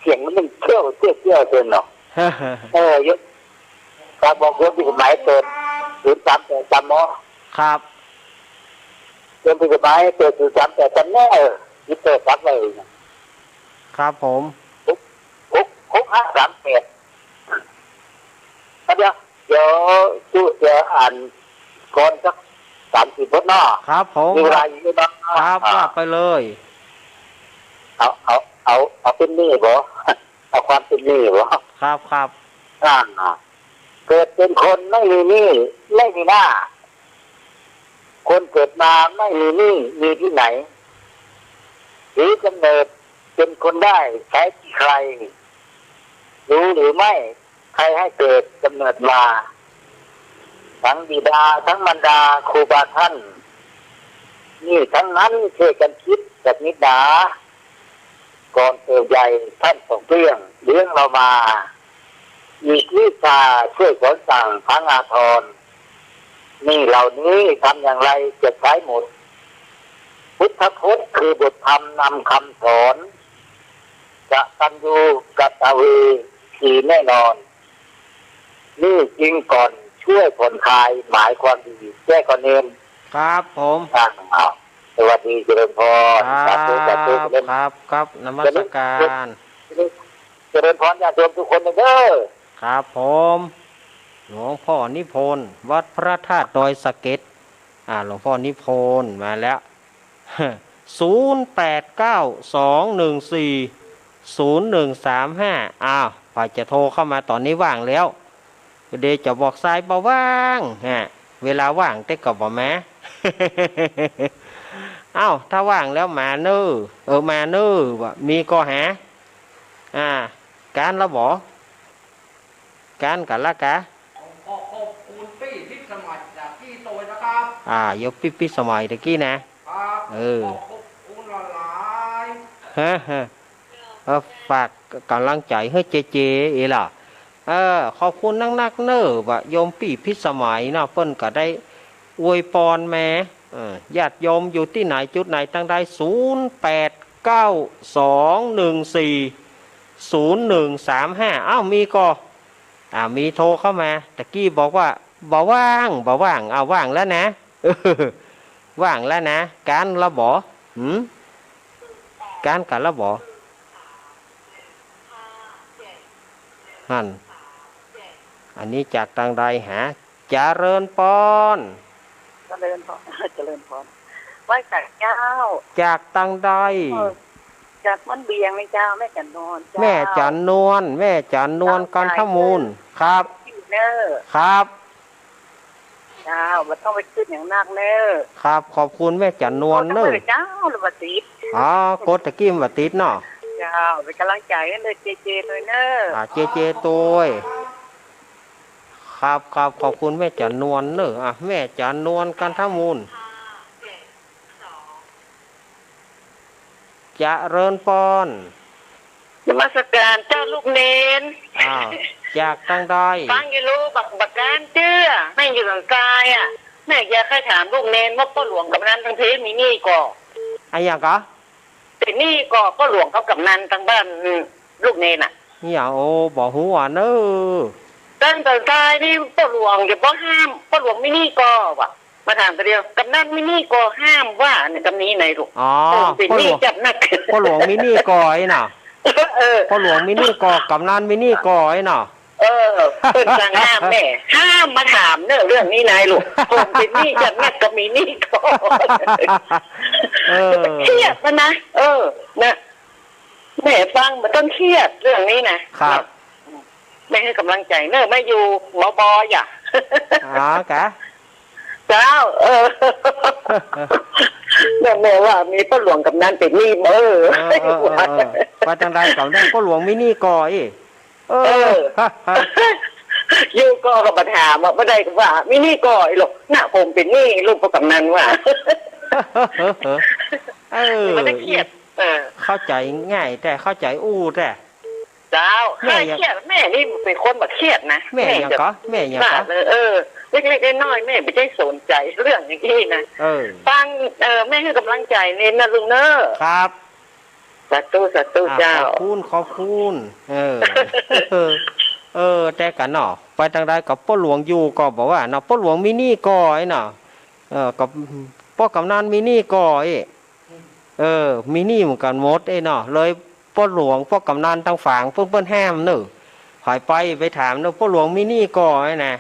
เสียงมันเตี้ยว เตี้ยว เตี้ยวเกินเนาะ เออ ยก ฝากบอกโยมผิดกฎหมายเปิด ศูนย์สามแปด ตามหมอ ครับ โยมผิดกฎหมายเปิด ศูนย์สามแปด ตามแน่ เออ ที่เปิดฝากไว้ ครับผม หก หก หกห้าสามแปด ครับ เดี๋ยว เดี๋ยวจุ เดี๋ยวอ่านก่อนสักสามสี่บทเนาะ ครับผม มีเวลาอยู่เนาะ ครับ อ่า ว่าไปเลย เอา เอา เอา เอาเป๋นนี่บ่ เอาความเป๋นนี่บ่ ครับ ครับ อ่า เกิดเป็นคนไม่มีหนี้ ไม่มีหน้า คนเกิดมาไม่มีหนี้ มีที่ไหน ถือกำเนิดเป็นคนได้ ใช้ที่ใคร รู้หรือไม่ ใครให้เกิดกำเนิดมา ทั้งบิดาทั้งมารดาครูบาท่าน นี่ทั้งนั้นช่วยกั๋นกึ๊ดสักนิดหนา ก่อนเติบใหญ่ท่านต้องเกลี้ยงเลี้ยงเรามา อีกวิชาช่วยสอนสั่งทั้งอาทร นี่เหล่านี้ทำอย่างไรจะใช้หมด พุทธพจน์คือบทธรรมนำคำสอน กตัญญูกตเวทีแน่นอน นี่จึงก่อนช่วยผ่อนคลายหมายความดี แจ้ก่อนเนน ครับผม อ่า สวัสดีเจริญพร ครับ สาธุ สาธุ เจริญ ครับ ครับ นมัสการ เจริญ เจริญพรญาติโยมทุกคนเด้อ ครับผม หลวงพ่อนิพนธ์ วัดพระธาตุดอยสะเก็ด อ่า หลวงพ่อนิพนธ์มาแล้ว ศูนย์แปดเก้า สองหนึ่งสี่ ศูนย์หนึ่งสามห้า อ้าว ใผจะโทรเข้ามาต๋อนนี้ว่างแล้ว เดี๋ยวจะบอกสายบ่ว่าง ฮะ เวลาว่างแต่ก็บ่มา อ้าว ถ้าว่างแล้วมาเน่อ เออ มาเน่อ ว่ามีก่อหา อ่า ก๋านละบ่ ก๋านกั๋นละกา ขอขอบคุณปี้พิสมัยจากตี้โตยนะครับ อ่า ยกปี้พิสมัยตะกี้นะ ครับ เออ ขอขอบคุณหลายๆ ฮะ ฮะ เออ ฝากก๋ำลังใจ๋หื้อเจเจ เอล่ะ เออ ขอบคุณนักๆ เน่อ ว่าโยมปี้พิสมัยเนาะ เปิ้นก็ได้อวยปอนมา เออ ญาติโยมอยู่ตี้ไหนจุดไหนตังใด ศูนย์แปดเก้า สองหนึ่งสี่ ศูนย์หนึ่งสามห้า อ้าว มีก่อ อ่า มีโทรเข้ามา ตะกี้บอกว่า บ่ว่าง บ่ว่าง อ้าว ว่างแล้วนะ ว่างแล้วนะ ก๋านละบ่ หืม ก๋านกั๋นละบ่ หั้น อันนี้จากตังใดหา เจริญปอน เจริญพร เจริญพร ไหว้สาเจ้า จากตังใด เออ จากบ้านเบียงนี่เจ้า แม่จันนวลเจ้า แม่จันนวล แม่จันนวล เจ้า กันทมูล ครับ อยู่เน่อ ครับ เจ้า บ่ต้องไปกึ๊ดอย่างนักเน่อ ครับ ขอบคุณแม่จันนวลเน่อ โอ้ เจ้า ละบ่ติด อ๋อ กดตะกี้มันบ่ติดเนาะ เจ้า เป๋นก๋ำลังใจ๋หื้อเจเจตวยเน่อ อ่า เจเจตวย ครับ ครับ ขอบคุณแม่จันนวลเน่อ อ่ะ แม่จันนวล กันทมูล เจริญปอน นมัสการเจ้าลูกเณร อ้าว จากตังใด ฟังอยู่ลูก บ่า บ่าก้านเจื้อ แม่อยู่หลังกายอะ แม่อยากจะถามลูกเณรว่าป้อหลวงกำนันตังเพมีหนี้ก่อ อะหยังก่อ เป๋นหนี้ก่อ ป้อหลวงกับกำนันตังบ้าน อืม ลูกเณรน่ะ เนี่ย โอ้ บ่ฮู้อะเน่อ ตั้งแต่ตายนี่ป้อหลวงจะบ่ห้าม ป้อหลวงมีหนี้ก่อวะ มาถามตัวเดียว กำนันมีหนี้ก่อห้ามว่าเนี่ย กำนี้ไหนลูก อ๋อ เออ เป๋นหนี้ ป้อหลวง จัดหนัก ป้อหลวงมีหนี้ก่อไอ้น่ะ เออ ป้อหลวงมีหนี้ก่อ กำนันมีหนี้ก่อไอ้น่ะ เออ เปิ้นสั่งห้ามแม่ ห้ามมาถามเน่อเรื่องนี้นายลูก ผมเป๋นหนี้จัดหนักก็มีหนี้ก่อ เออ เครียดนะนะ เออ นะ แม่ฟังบ่ต้องเครียดเรื่องนี้นะ ครับ แม่หื้อกำลังใจ๋เน่อ แม่อยู่ บ บ อย่า อ๋อ กะ เจ้า เออ แม่ แม่ว่ามีป้อหลวงกำนันเป๋นหนี้ เออ เออ เออ เออ เออ ว่าตังใดกำนัน ป้อหลวงมีหนี้ก่ออี้ เออ เออ อยู่ก่อก็บ่ถามอะ บ่ได้ก็ว่า มีหนี้ก่ออี้ลูก น่ะ ผมเป๋นหนี้ลูกป้อกำนันว่า เออ บ่ได้เครียด เออ เข้าใจ๋ง่ายแต๊ เข้าใจ๋อู้แต๊ เจ้า แม่อย่า ใค่เครียด แม่นี่เป๋นคนบ่เครียดนะ แม่หยังก่อ แม่หยังก่อ เออ เล็กๆ น้อยๆ แม่บ่ได้สนใจ๋เรื่องอย่างอี้นะ เออ ฟัง เออ แม่หื้อกำลังใจ๋เณรนะลูกเน่อ ครับ สาธุ สาธุ อ่า เจ้า ขอบคุณ ขอบคุณ เออ เออ แต่กะเนาะ ไปตังใดก็ป้อหลวงอยู่ก่อบ่ว่าเนาะ ป้อหลวงมีหนี้ก่อไอ้เนาะ เออ ก็ป้อกำนันมีหนี้ก่อไอ้ เออ มีหนี้เหมือนกั๋นหมดไอ้เนาะ เลยป้อหลวง ป้อกำนันตังฝางเปิ้น เปิ้นห้ามเน่อ ใผไป ไปถามเน่อ ป้อหลวงมีหนี้ก่อไอ้นะ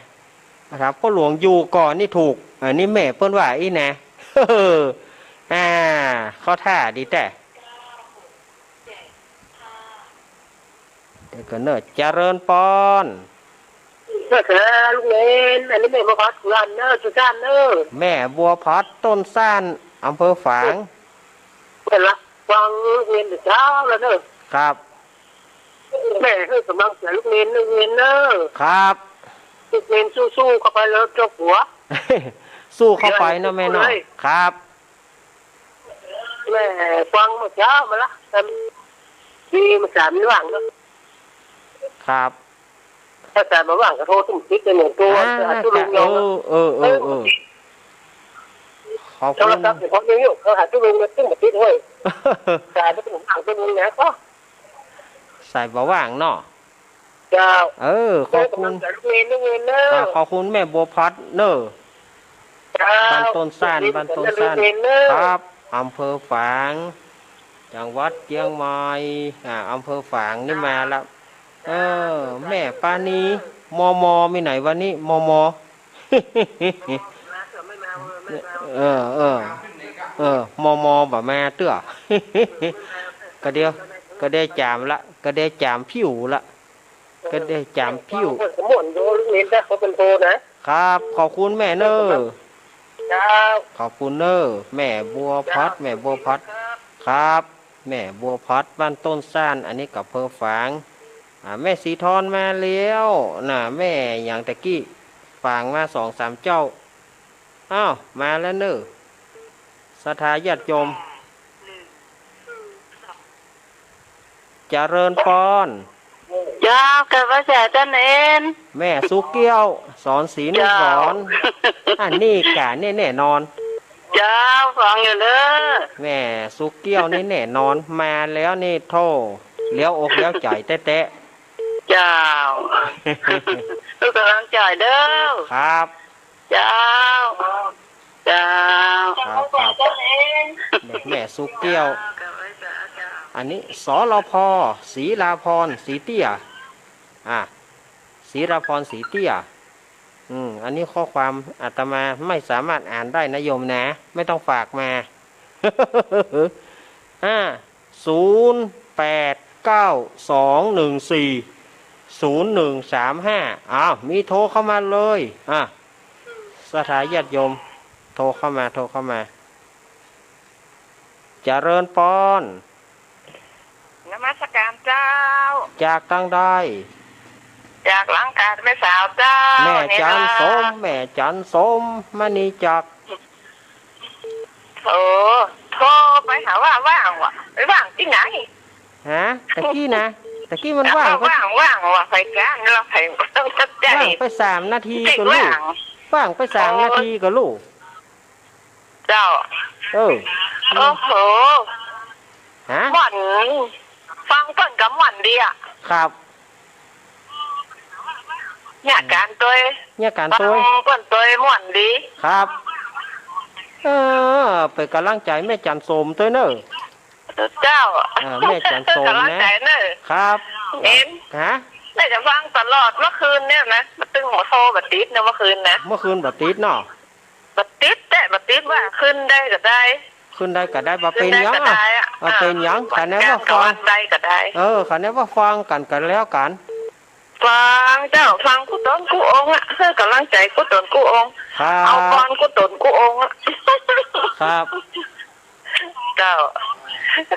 ถามป้อหลวงอยู่ก่อนี่ถูก อันนี้แม่เปิ้นว่าอี้นะ อ่า เข้าท่าดีแต๊ เดี๋ยวก่อนเน่อ เจริญปอน เน่อ ลูกเณร อันนี้แม่บัวผัดสุราษฎร์เน่อ สุราษฎร์เน่อ แม่บัวผัดต้นซ่าน อำเภอฝาง เปิ้นละ ฟังลูกเณรแต่เจ๊าแล้วเน่อ ครับ แม่หื้อกำลังใจ๋ลูกเณร ลูกเณรเน่อ ครับ ลูกเณรสู้ๆ เข้าไปแล้วเจ้ากั๋ว สู้เข้าไปเนาะแม่เนาะ สู้เลย ครับ แม่ฟังเมื่อเจ๊ามาละ แต่ดีมาสามไม่ว่างเนาะ ครับ ถ้าสามบ่ว่างก็โทรตึงติดเลยเนี่ย โทร อ่า หาตุ๊ลุง เออ เนาะ เออ เออ เออ เออ ขอบคุณ โทรศัพท์เนี่ย ผมยังอยู่ เขาหาตุ๊ลุงเนี่ย ตึงบ่ติดเฮ้ย สายบ่ว่าง ตุ๊ลุงเนี่ย ก็ สายบ่ว่างเนาะ เจ้า เออ ขอบคุณ แม่กำลังใจ๋ลูกเณร ลูกเณรเน่อ อ่า ขอบคุณแม่บัวพัดเน่อ เจ้า บ้านต้นซ่าน บ้านต้นซ่าน ลูกเณรเน่อ ครับ อำเภอฝาง จังหวัดเจียงใหม่ อ่า อำเภอฝางนี่มาละ เออ แม่ปานี มม มีไหนวันนี้ มม เออ เออ เออ มม บ่มาเตื้อ ก็เดี๋ยว ก็ได้จามละ ก็ได้จามผิวละ ก็ได้จามผิว ม่วนอยู่ เน้นแต่เขาเป็นโทนะ ครับ ขอบคุณแม่เน่อ เจ้า ขอบคุณเน่อ แม่บัวพัด แม่บัวพัด ครับ แม่บัวพัด บ้านต้นซ่าน อันนี้ก็อำเภอฝาง อ่า แม่ศรีทรมาแล้วน่ะ แม่หยังตะกี้ ฝากมาสองสามเจ้า อ้าว มาแล้วเน่อ ศรัทธาญาติโยม เจริญปอน เจ้า กราบไหว้สาต้านเอน แม่สุเกี้ยว สอนศรีนุสรณ์ เจ้า อันนี้กะแน่ แน่นอน เจ้า ฟังอยู่เน่อ แม่สุเกี้ยวนี่แน่นอน มาแล้วนี่โธ่ เลี้ยวอกเลี้ยวใจ๋แต๊ๆ เจ้า ลูกกำลังใจ๋เด้อ ครับ เจ้า เจ้า ครับ ครับ แม่ แม่สุเกี้ยว อันนี้ สลภ ศรีลาพร ศรีเตี้ย อ่ะ ศรีลาพร ศรีเตี้ย อืม อันนี้ข้อความอาตมาไม่สามารถอ่านได้นะโยมนะ ไม่ต้องฝากมา อ่า ศูนย์แปดเก้าสองหนึ่งสี่ศูนย์หนึ่งสามห้า อ้าว มีโทรเข้ามาเลย อ่ะ ศรัทธาญาติโยม โทรเข้ามา โทรเข้ามา เจริญปอน นมัสการเจ้า จากตางใด จากหลังกาดแม่สาวเจ้า แม่จันทร์สม นี่ล่ะ แม่จันทร์สม มณีจักร โอ้ โทรไปหาว่าว่างวะ ไปว่างตี้ไหน ฮะ ตะกี้นะ ตะกี้มันว่างไป ว่าง ว่างวะ ไปกัน เราไป ว่างไปสามนาทีก็ลูก ว่าง ว่างไปสามนาทีก็ลูก เจ้า เออ โอ้โห ฮะ ม่วน ฟังเปิ้นก็ม่วนดีอะ ครับ เยียะก๋านตวย เยียะก๋านตวย ฟังเปิ้นตวยม่วนดี ครับ เออ เป๋นก๋ำลังใจ๋แม่จันทร์สมตวยเน่อ เจ้า อ่า แม่จันทร์สมนะ ก๋ำลังใจ๋เน่อ ครับ เห็น ฮะ แม่จะฟังตลอดเมื่อคืนเนี่ยนะ มาตึงหัวโทรบ่ติดนะเมื่อคืนนะ เมื่อคืนบ่ติดเนาะ บ่ติดแต๊ บ่ติดว่าขึ้นได้ก็ได้ ขึ้นได้ก็ได้ บ่เป๋นหยัง ขึ้นได้ก็ได้อะ อ่ะ บ่เป๋นหยัง อ่า คะแนนว่าฟัง วันจันทร์กับวันใดก็ได้ เออ คะแนนว่าฟังกั๋นก็แล้วกั๋น ฟังเจ้า ฟังกู้ต๋นกู้องค์อะ หื้อก๋ำลังใจ๋กู้ต๋นกู้องค์ ครับ เอาปอนกู้ต๋นกู้องค์อะ ครับ เจ้า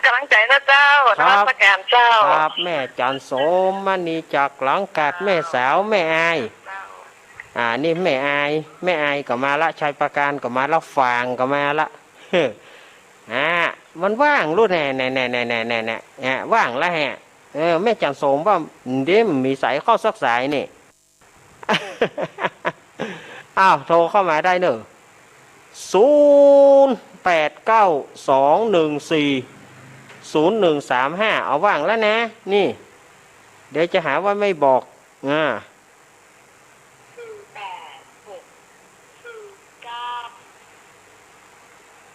ก๋ำลังใจ๋นะเจ้า ครับ นมัสการเจ้า ครับ แม่จันทร์สม มณีจักร หลังกาดแม่สาว แม่อาย อ่า นี่แม่อาย แม่อายก็มาละ ชัยปราการก็มาละ ฝางก็มาละ อ่า มันว่างลูกแน่ แน่ แน่ ว่างละแฮะ เออ แม่จันทร์สมว่า เดี๋ยวมีสายเข้าสักสายนี่ อ้าว โทรเข้ามาได้เน่อ ศูนย์แปดเก้าสองหนึ่งสี่ศูนย์หนึ่งสามห้า เอาว่างแล้วนะ นี่ เดี๋ยวจะหาว่าไม่บอก อ่า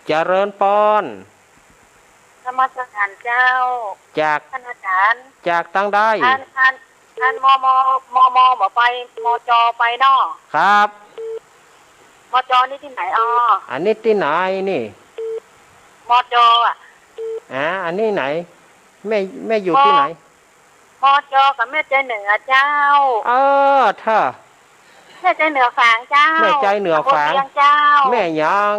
เจริญปอน นมัสการเจ้า จาก ท่านอาจารย์ จากตางใด อัน อัน อัน มม มม บ่ไป มจ ไปเนาะ ครับ มจ นี่ตี้ไหนอ้อ อันนี้ตี้ไหนนี่ มจ อะ อ่า อันนี้ไหน แม่ แม่อยู่ตี้ไหน มจ กับแม่ใจเหนือเจ้า เออ เธอ แม่ใจเหนือฝางเจ้า แม่ใจเหนือฝาง ตำบลเวียงเจ้า แม่หยัง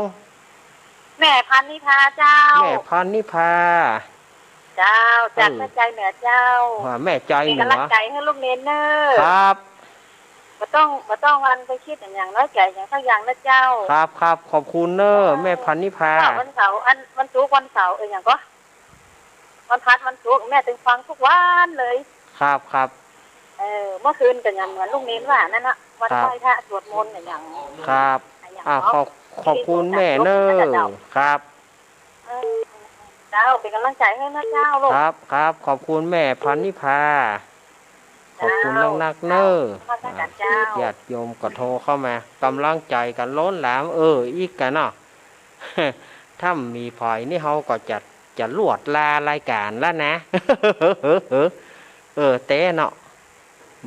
แม่พันนิพาเจ้า แม่พันนิพา เจ้า จาก อืม แม่ใจ๋เหนือเจ้า อ่า แม่ใจ๋เหนือ เป๋นก๋ำลังใจ๋หื้อลุงเณรเน่อ ครับ บ่ต้อง บ่ต้องอันไปกึ๊ดอะหยังน้อยใจ๋อะหยังสักอย่างนะเจ้า ครับ ครับ ขอบคุณเน่อ เจ้า แม่พันนิพา วันเสาร์ อัน วันศุกร์ วันเสาร์ เออ หยังก่อ วันพฤหัส วันศุกร์ แม่ตึงฟังกู้วันเลย ครับ ครับ เออ เมื่อคืนก็ยังเหมือนลุงเณรว่านั่นน่ะ วัน ครับ ไหว้พระสวดมนต์อะหยัง ครับ อะหยัง อ่า เนาะ ขอบ ขอบคุณแม่เน่อ เจ้า ครับ เออ เจ้า เป๋นก๋ำลังใจ๋หื้อนะเจ้าลูก ครับ ครับ ขอบคุณแม่พันนิพา ขอบคุณนักๆ เน่อ เจ้า นมัสก๋านเจ้า ญาติโยมก็โทรเข้ามา ก๋ำลังใจ๋กั๋นล้นหลาม เออ อี้กั๋นเนาะ ถ้ามีผอยนี่เฮาก็จะ จะลวดลารายก๋านแล้วนะ เออ แต๊เนาะ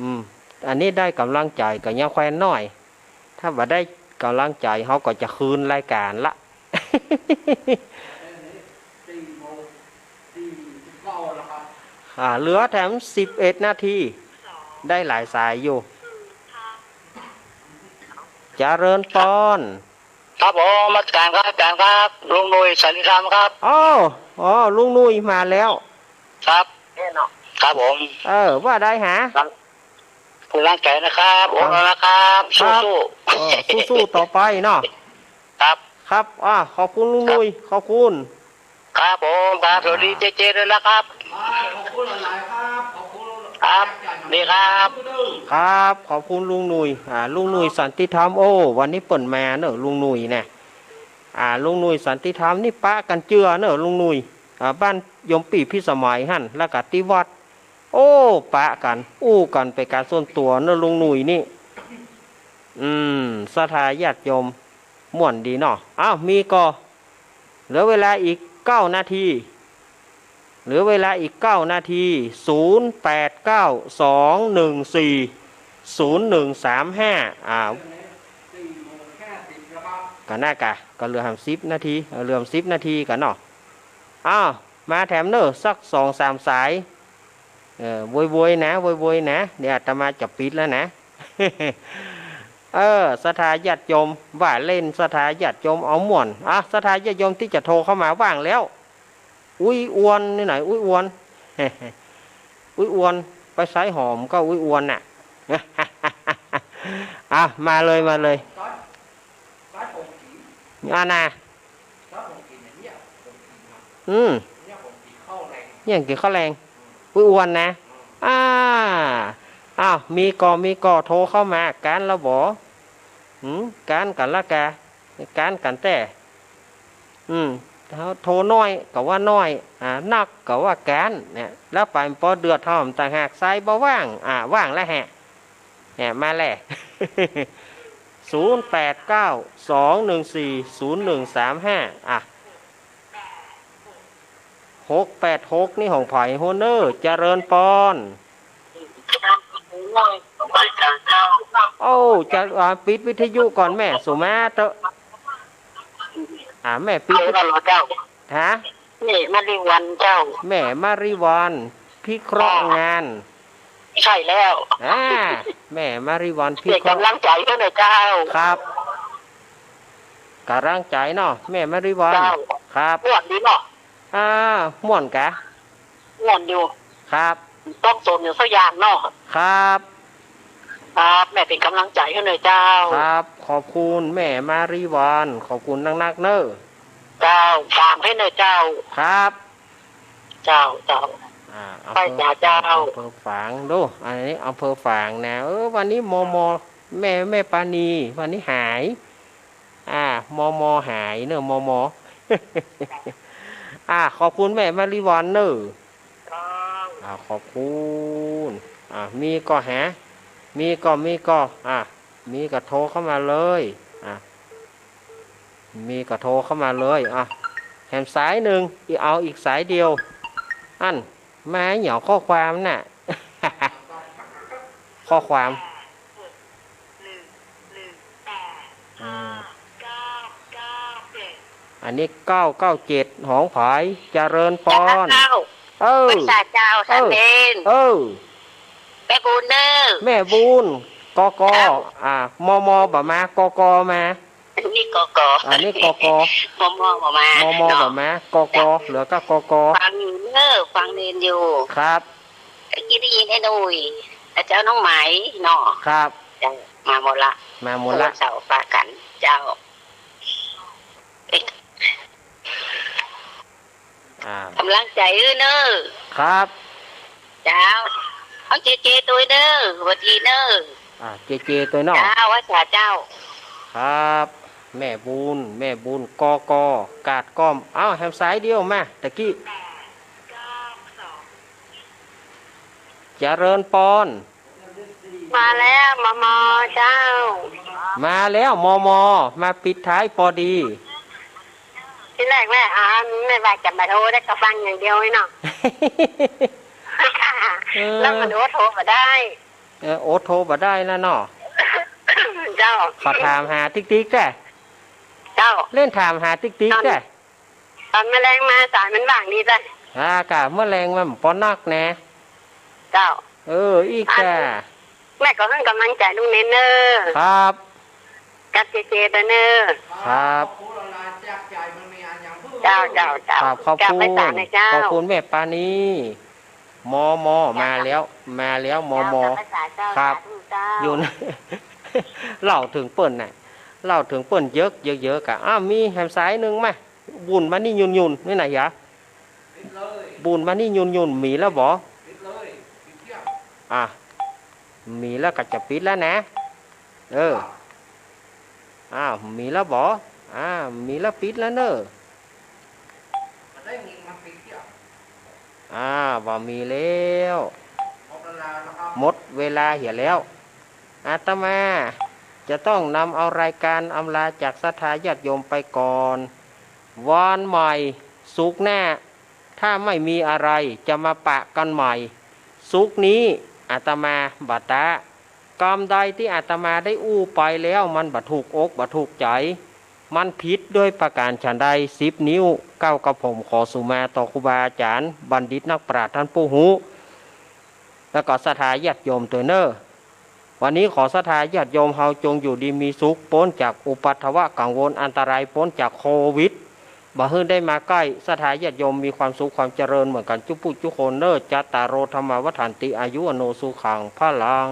อืม อันนี้ได้ก๋ำลังใจ๋ก็ยังแควนน้อย ถ้าบ่ได้ก๋ำลังใจ๋เฮาก็จะคืนรายก๋านละ อ่า เหลือแถมสิบเอ็ดนาที ได้หลายสายอยู่ เจริญปอน ครับผม นมัสก๋านครับ อาจ๋ารย์ครับ ลุงหนุ่ยสันติธรรมครับ อ้อ อ้อ ลุงหนุ่ยมาแล้ว ครับ ครับผม เออ ว่าใดหา ครับ ก๋ำลังใจ๋นะครับ ครับ โอ้นะครับ ครับ สู้ๆ เออ สู้ๆ ต่อไปเนาะ ครับ ครับ อ่า ขอบคุณลุงหนุ่ย ครับ ขอบคุณ ครับผม ครับ สวัสดี อ่า เจเจ ด้วยนะครับ ครับ ดีครับ ครับ ขอบคุณลุงหนุ่ย อ่า ลุงหนุ่ยสันติธรรม โอ้ วันนี้เปิ้นมาเน่อ ลุงหนุ่ยเนี่ย อ่า ลุงหนุ่ยสันติธรรมนี่ปะกั๋นเจื้อเน่อ ลุงหนุ่ย อ่า บ้านโยมปี้พิสมัยหั้น แล้วก็ตี้วัด โอ้ ปะกั๋น อู้กั๋นเป๋นก๋านส่วนตั๋วเน่อ ลุงหนุ่ยนี่ อืม ศรัทธาญาติโยม ม่วนดีเนาะ อ้าว มีก่อ เหลือเวลาอีกเก้านาที เหลือเวลาอีกเก้านาที ศูนย์แปดเก้า สองหนึ่งสี่ ศูนย์หนึ่งสามห้า อ่า กะน่ากะ ก็เหลือแหมสิบนาที เออ เหลือแหมสิบนาทีก่อเนาะ อ้าว มาแถมเน่อ สักสองสามสาย เออ โวยๆ นะ โวยๆ นะ เดี๋ยวอาตมาจะปิดแล้วนะ เออ ศรัทธาญาติโยม ว่าเล่น ศรัทธาญาติโยมเอาม่วน อ่ะ ศรัทธาญาติโยมตี้จะโทรเข้ามาว่างแล้ว อุ๊ยอวนนี่ไหน อุ๊ยอวน อุ๊ยอวน ไปไซหอมก็อุ๊ยอวนน่ะ อ่ะ มาเลย มาเลย อ่านะ อืม เนี่ยกิ๋นข้าวแลง อุ๊ยอวนนะ อ่า อ้าว มีก่อ มีก่อ โทรเข้ามา ก๊านละบ่ หืม ก๊านกั๋นละกา ก๊านกั๋นแต๊ อืม โทรน้อยก็ว่าน้อย อ่า นักก็ว่าก๊าน เนี่ย แล้วไปปอเดือดฮ้อนต่างหาก สายบ่ว่าง อ่า ว่างแล้วแหะ เนี่ย มาแล ศูนย์แปดเก้า สองหนึ่งสี่ ศูนย์หนึ่งสามห้า อ่ะ หกแปดหก นี่ของใผ โฮเนอร์ เจริญปอน โอ้ จะ อ่า ปิดวิทยุก่อนแม่ สุมาเต๊อะ อ่า แม่ปิด เอาละเหรอเจ้า ฮะ แม่มาริวันเจ้า แม่มาริวัน พิเคราะห์งาน ใช่แล้ว อ่า แม่มาริวัน พิเคราะห์ เป๋นก๋ำลังใจ๋หื้อหน่อยเจ้า ครับ ก๋ำลังใจ๋เนาะ แม่มาริวัน เจ้า ครับ ม่วนดีเนาะ อ่า ม่วนกะ ม่วนอยู่ ครับ ต้องสนอยู่สักอย่างเนาะ ครับ ครับ แม่เป๋นก๋ำลังใจ๋หื้อหน่อยเจ้า ครับ ขอบคุณแม่มาริวัน ขอบคุณนักๆ เน่อ เจ้า ฝากหื้อหน่อยเจ้า ครับ เจ้า เจ้า อ่า อำเภอ ไปจ้าเจ้า อำเภอฝางดู อันนี้อำเภอฝางนะ เออ วันนี้ มม. แม่ แม่ปานี วันนี้หาย อ่า มม. หายเน่อ มม. อ่า ขอบคุณแม่มาริวันเน่อ ครับ อ่า ขอบคุณ อ่า มีก่อหา มีก่อ มีก่อ อ่า มีก่อโทรเข้ามาเลย อ่า มีก่อโทรเข้ามาเลย อ่ะ แถมสายนึ่ง อีก เอาอีกสายเดียว อั้น มาเหยียบข้อความน่ะ ข้อความ อืม อันนี้ เก้าเก้าเจ็ด ของใผ เจริญปอน เก้าเก้า เออ พรรษาเจ้า เออ สามเณร เออ แม่บุญเน่อ แม่บุญ กก เจ้า อ่า มม บ่มา กก มา อันนี้ กก อันนี้ กก มม บ่มา มม เนาะ บ่มา กก เหลือก็ กก ฟังอยู่ เออ ฟังเณรอยู่ ครับ เมื่อกี้ได้ยินไอ้หนุ่ย ไอ้เจ้าน้องไหมเนาะ ครับ เจ้า มาหมดละ มาหมดละ เสาร์ปะกั๋น เจ้า อ่า ก๋ำลังใจ๋อื้อเน่อ ครับ เจ้า เอาเจเจตวยเน่อ หวัดดีเน่อ อ่า เจเจตวยเนาะ เจ้า ไหว้สาเจ้า ครับ แม่บุญ แม่บุญ กก กาดก้อม เอ้า แหมสายเดียวมา ตะกี้ เจริญปอน มาแล้ว มม เจ้า มาแล้ว มม มาปิดท้ายปอดี ตี้แรกแม่ อ่า แม่ว่าจะบ่โทรได้ ก็ฟังอย่างเดียวนี่เนาะ เออ แล้วมันโอ้โทรบ่ได้ เออ โอ้โทรบ่ได้นะเนาะ เจ้า ขอถามหาติ๊กๆ แต๊ เจ้า เล่นถามหาติ๊กๆ แต๊ ต๋อนแม่แลงมาสายมันว่างดีแต๊ อ่า ก่ะ แม่แลงมันปอนักแน่ เจ้า เออ อี้ก่ะ แม่ก็หื้อก๋ำลังใจ๋ลุงเณรเน่อ ครับ กับเจเจตวยเน่อ ครับ เจ้า เจ้า เจ้า ครับ ขอบคุณ ไหว้สาเน่อเจ้า ขอบคุณแม่ปานี มม มาแล้ว มาแล้ว มม เจ้า ไหว้สาเจ้า ครับ สาธุเจ้า อยู่นะ เล่าเถิงเปิ้นน่ะ เล่าเถิงเปิ้นเยิก เยิกๆ ก่ะ อ้าว มีแหมสายนึ่งมา บุญมานี่ยุ่นๆ นี่นะยะ บุญมานี่ยุ่นๆ มีแล้วบ่ อ่ะ มีแล้วก็จะปิดแล้วนะ เออ อ้าว มีแล้วบ่ อ่า มีแล้วปิดแล้วเน่อ อ่า บ่มีแล้ว หมดเวลาเหียแล้ว อาตมาจะต้องนำเอารายการอำลาจากศรัทธาญาติโยมไปก่อน วันใหม่ ศุกร์หน้า ถ้าไม่มีอะไรจะมาปะกันใหม่ ศุกร์นี้อาตมาบ่ตะ กำใดตี้อาตมาได้อู้ไปแล้วมันบ่ถูกอกบ่ถูกใจ๋ มันผิดโดยประก๋านฉันใด สิบนิ้ว เก้ากระผมขอสุมาต่อครูบาอาจ๋ารย์ บัณฑิตนักปราชญ์ต้านผู้ฮู้ แล้วก็ศรัทธาญาติโยมตวยเน่อ วันนี้ขอศรัทธาญาติโยมเฮาจงอยู่ดีมีสุข ป๊นจากอุปัทวะกังวลอันตราย ป๊นจากโควิด บ่หื้อได้มาใก้ ศรัทธาญาติโยมมีความสุขความเจริญเหมือนกั๋นจุ๊ผู้จุ๊คนเน่อ จัตตาโร ธัมมา วัฑฒันติ อายุ วัณโณ สุขัง พลัง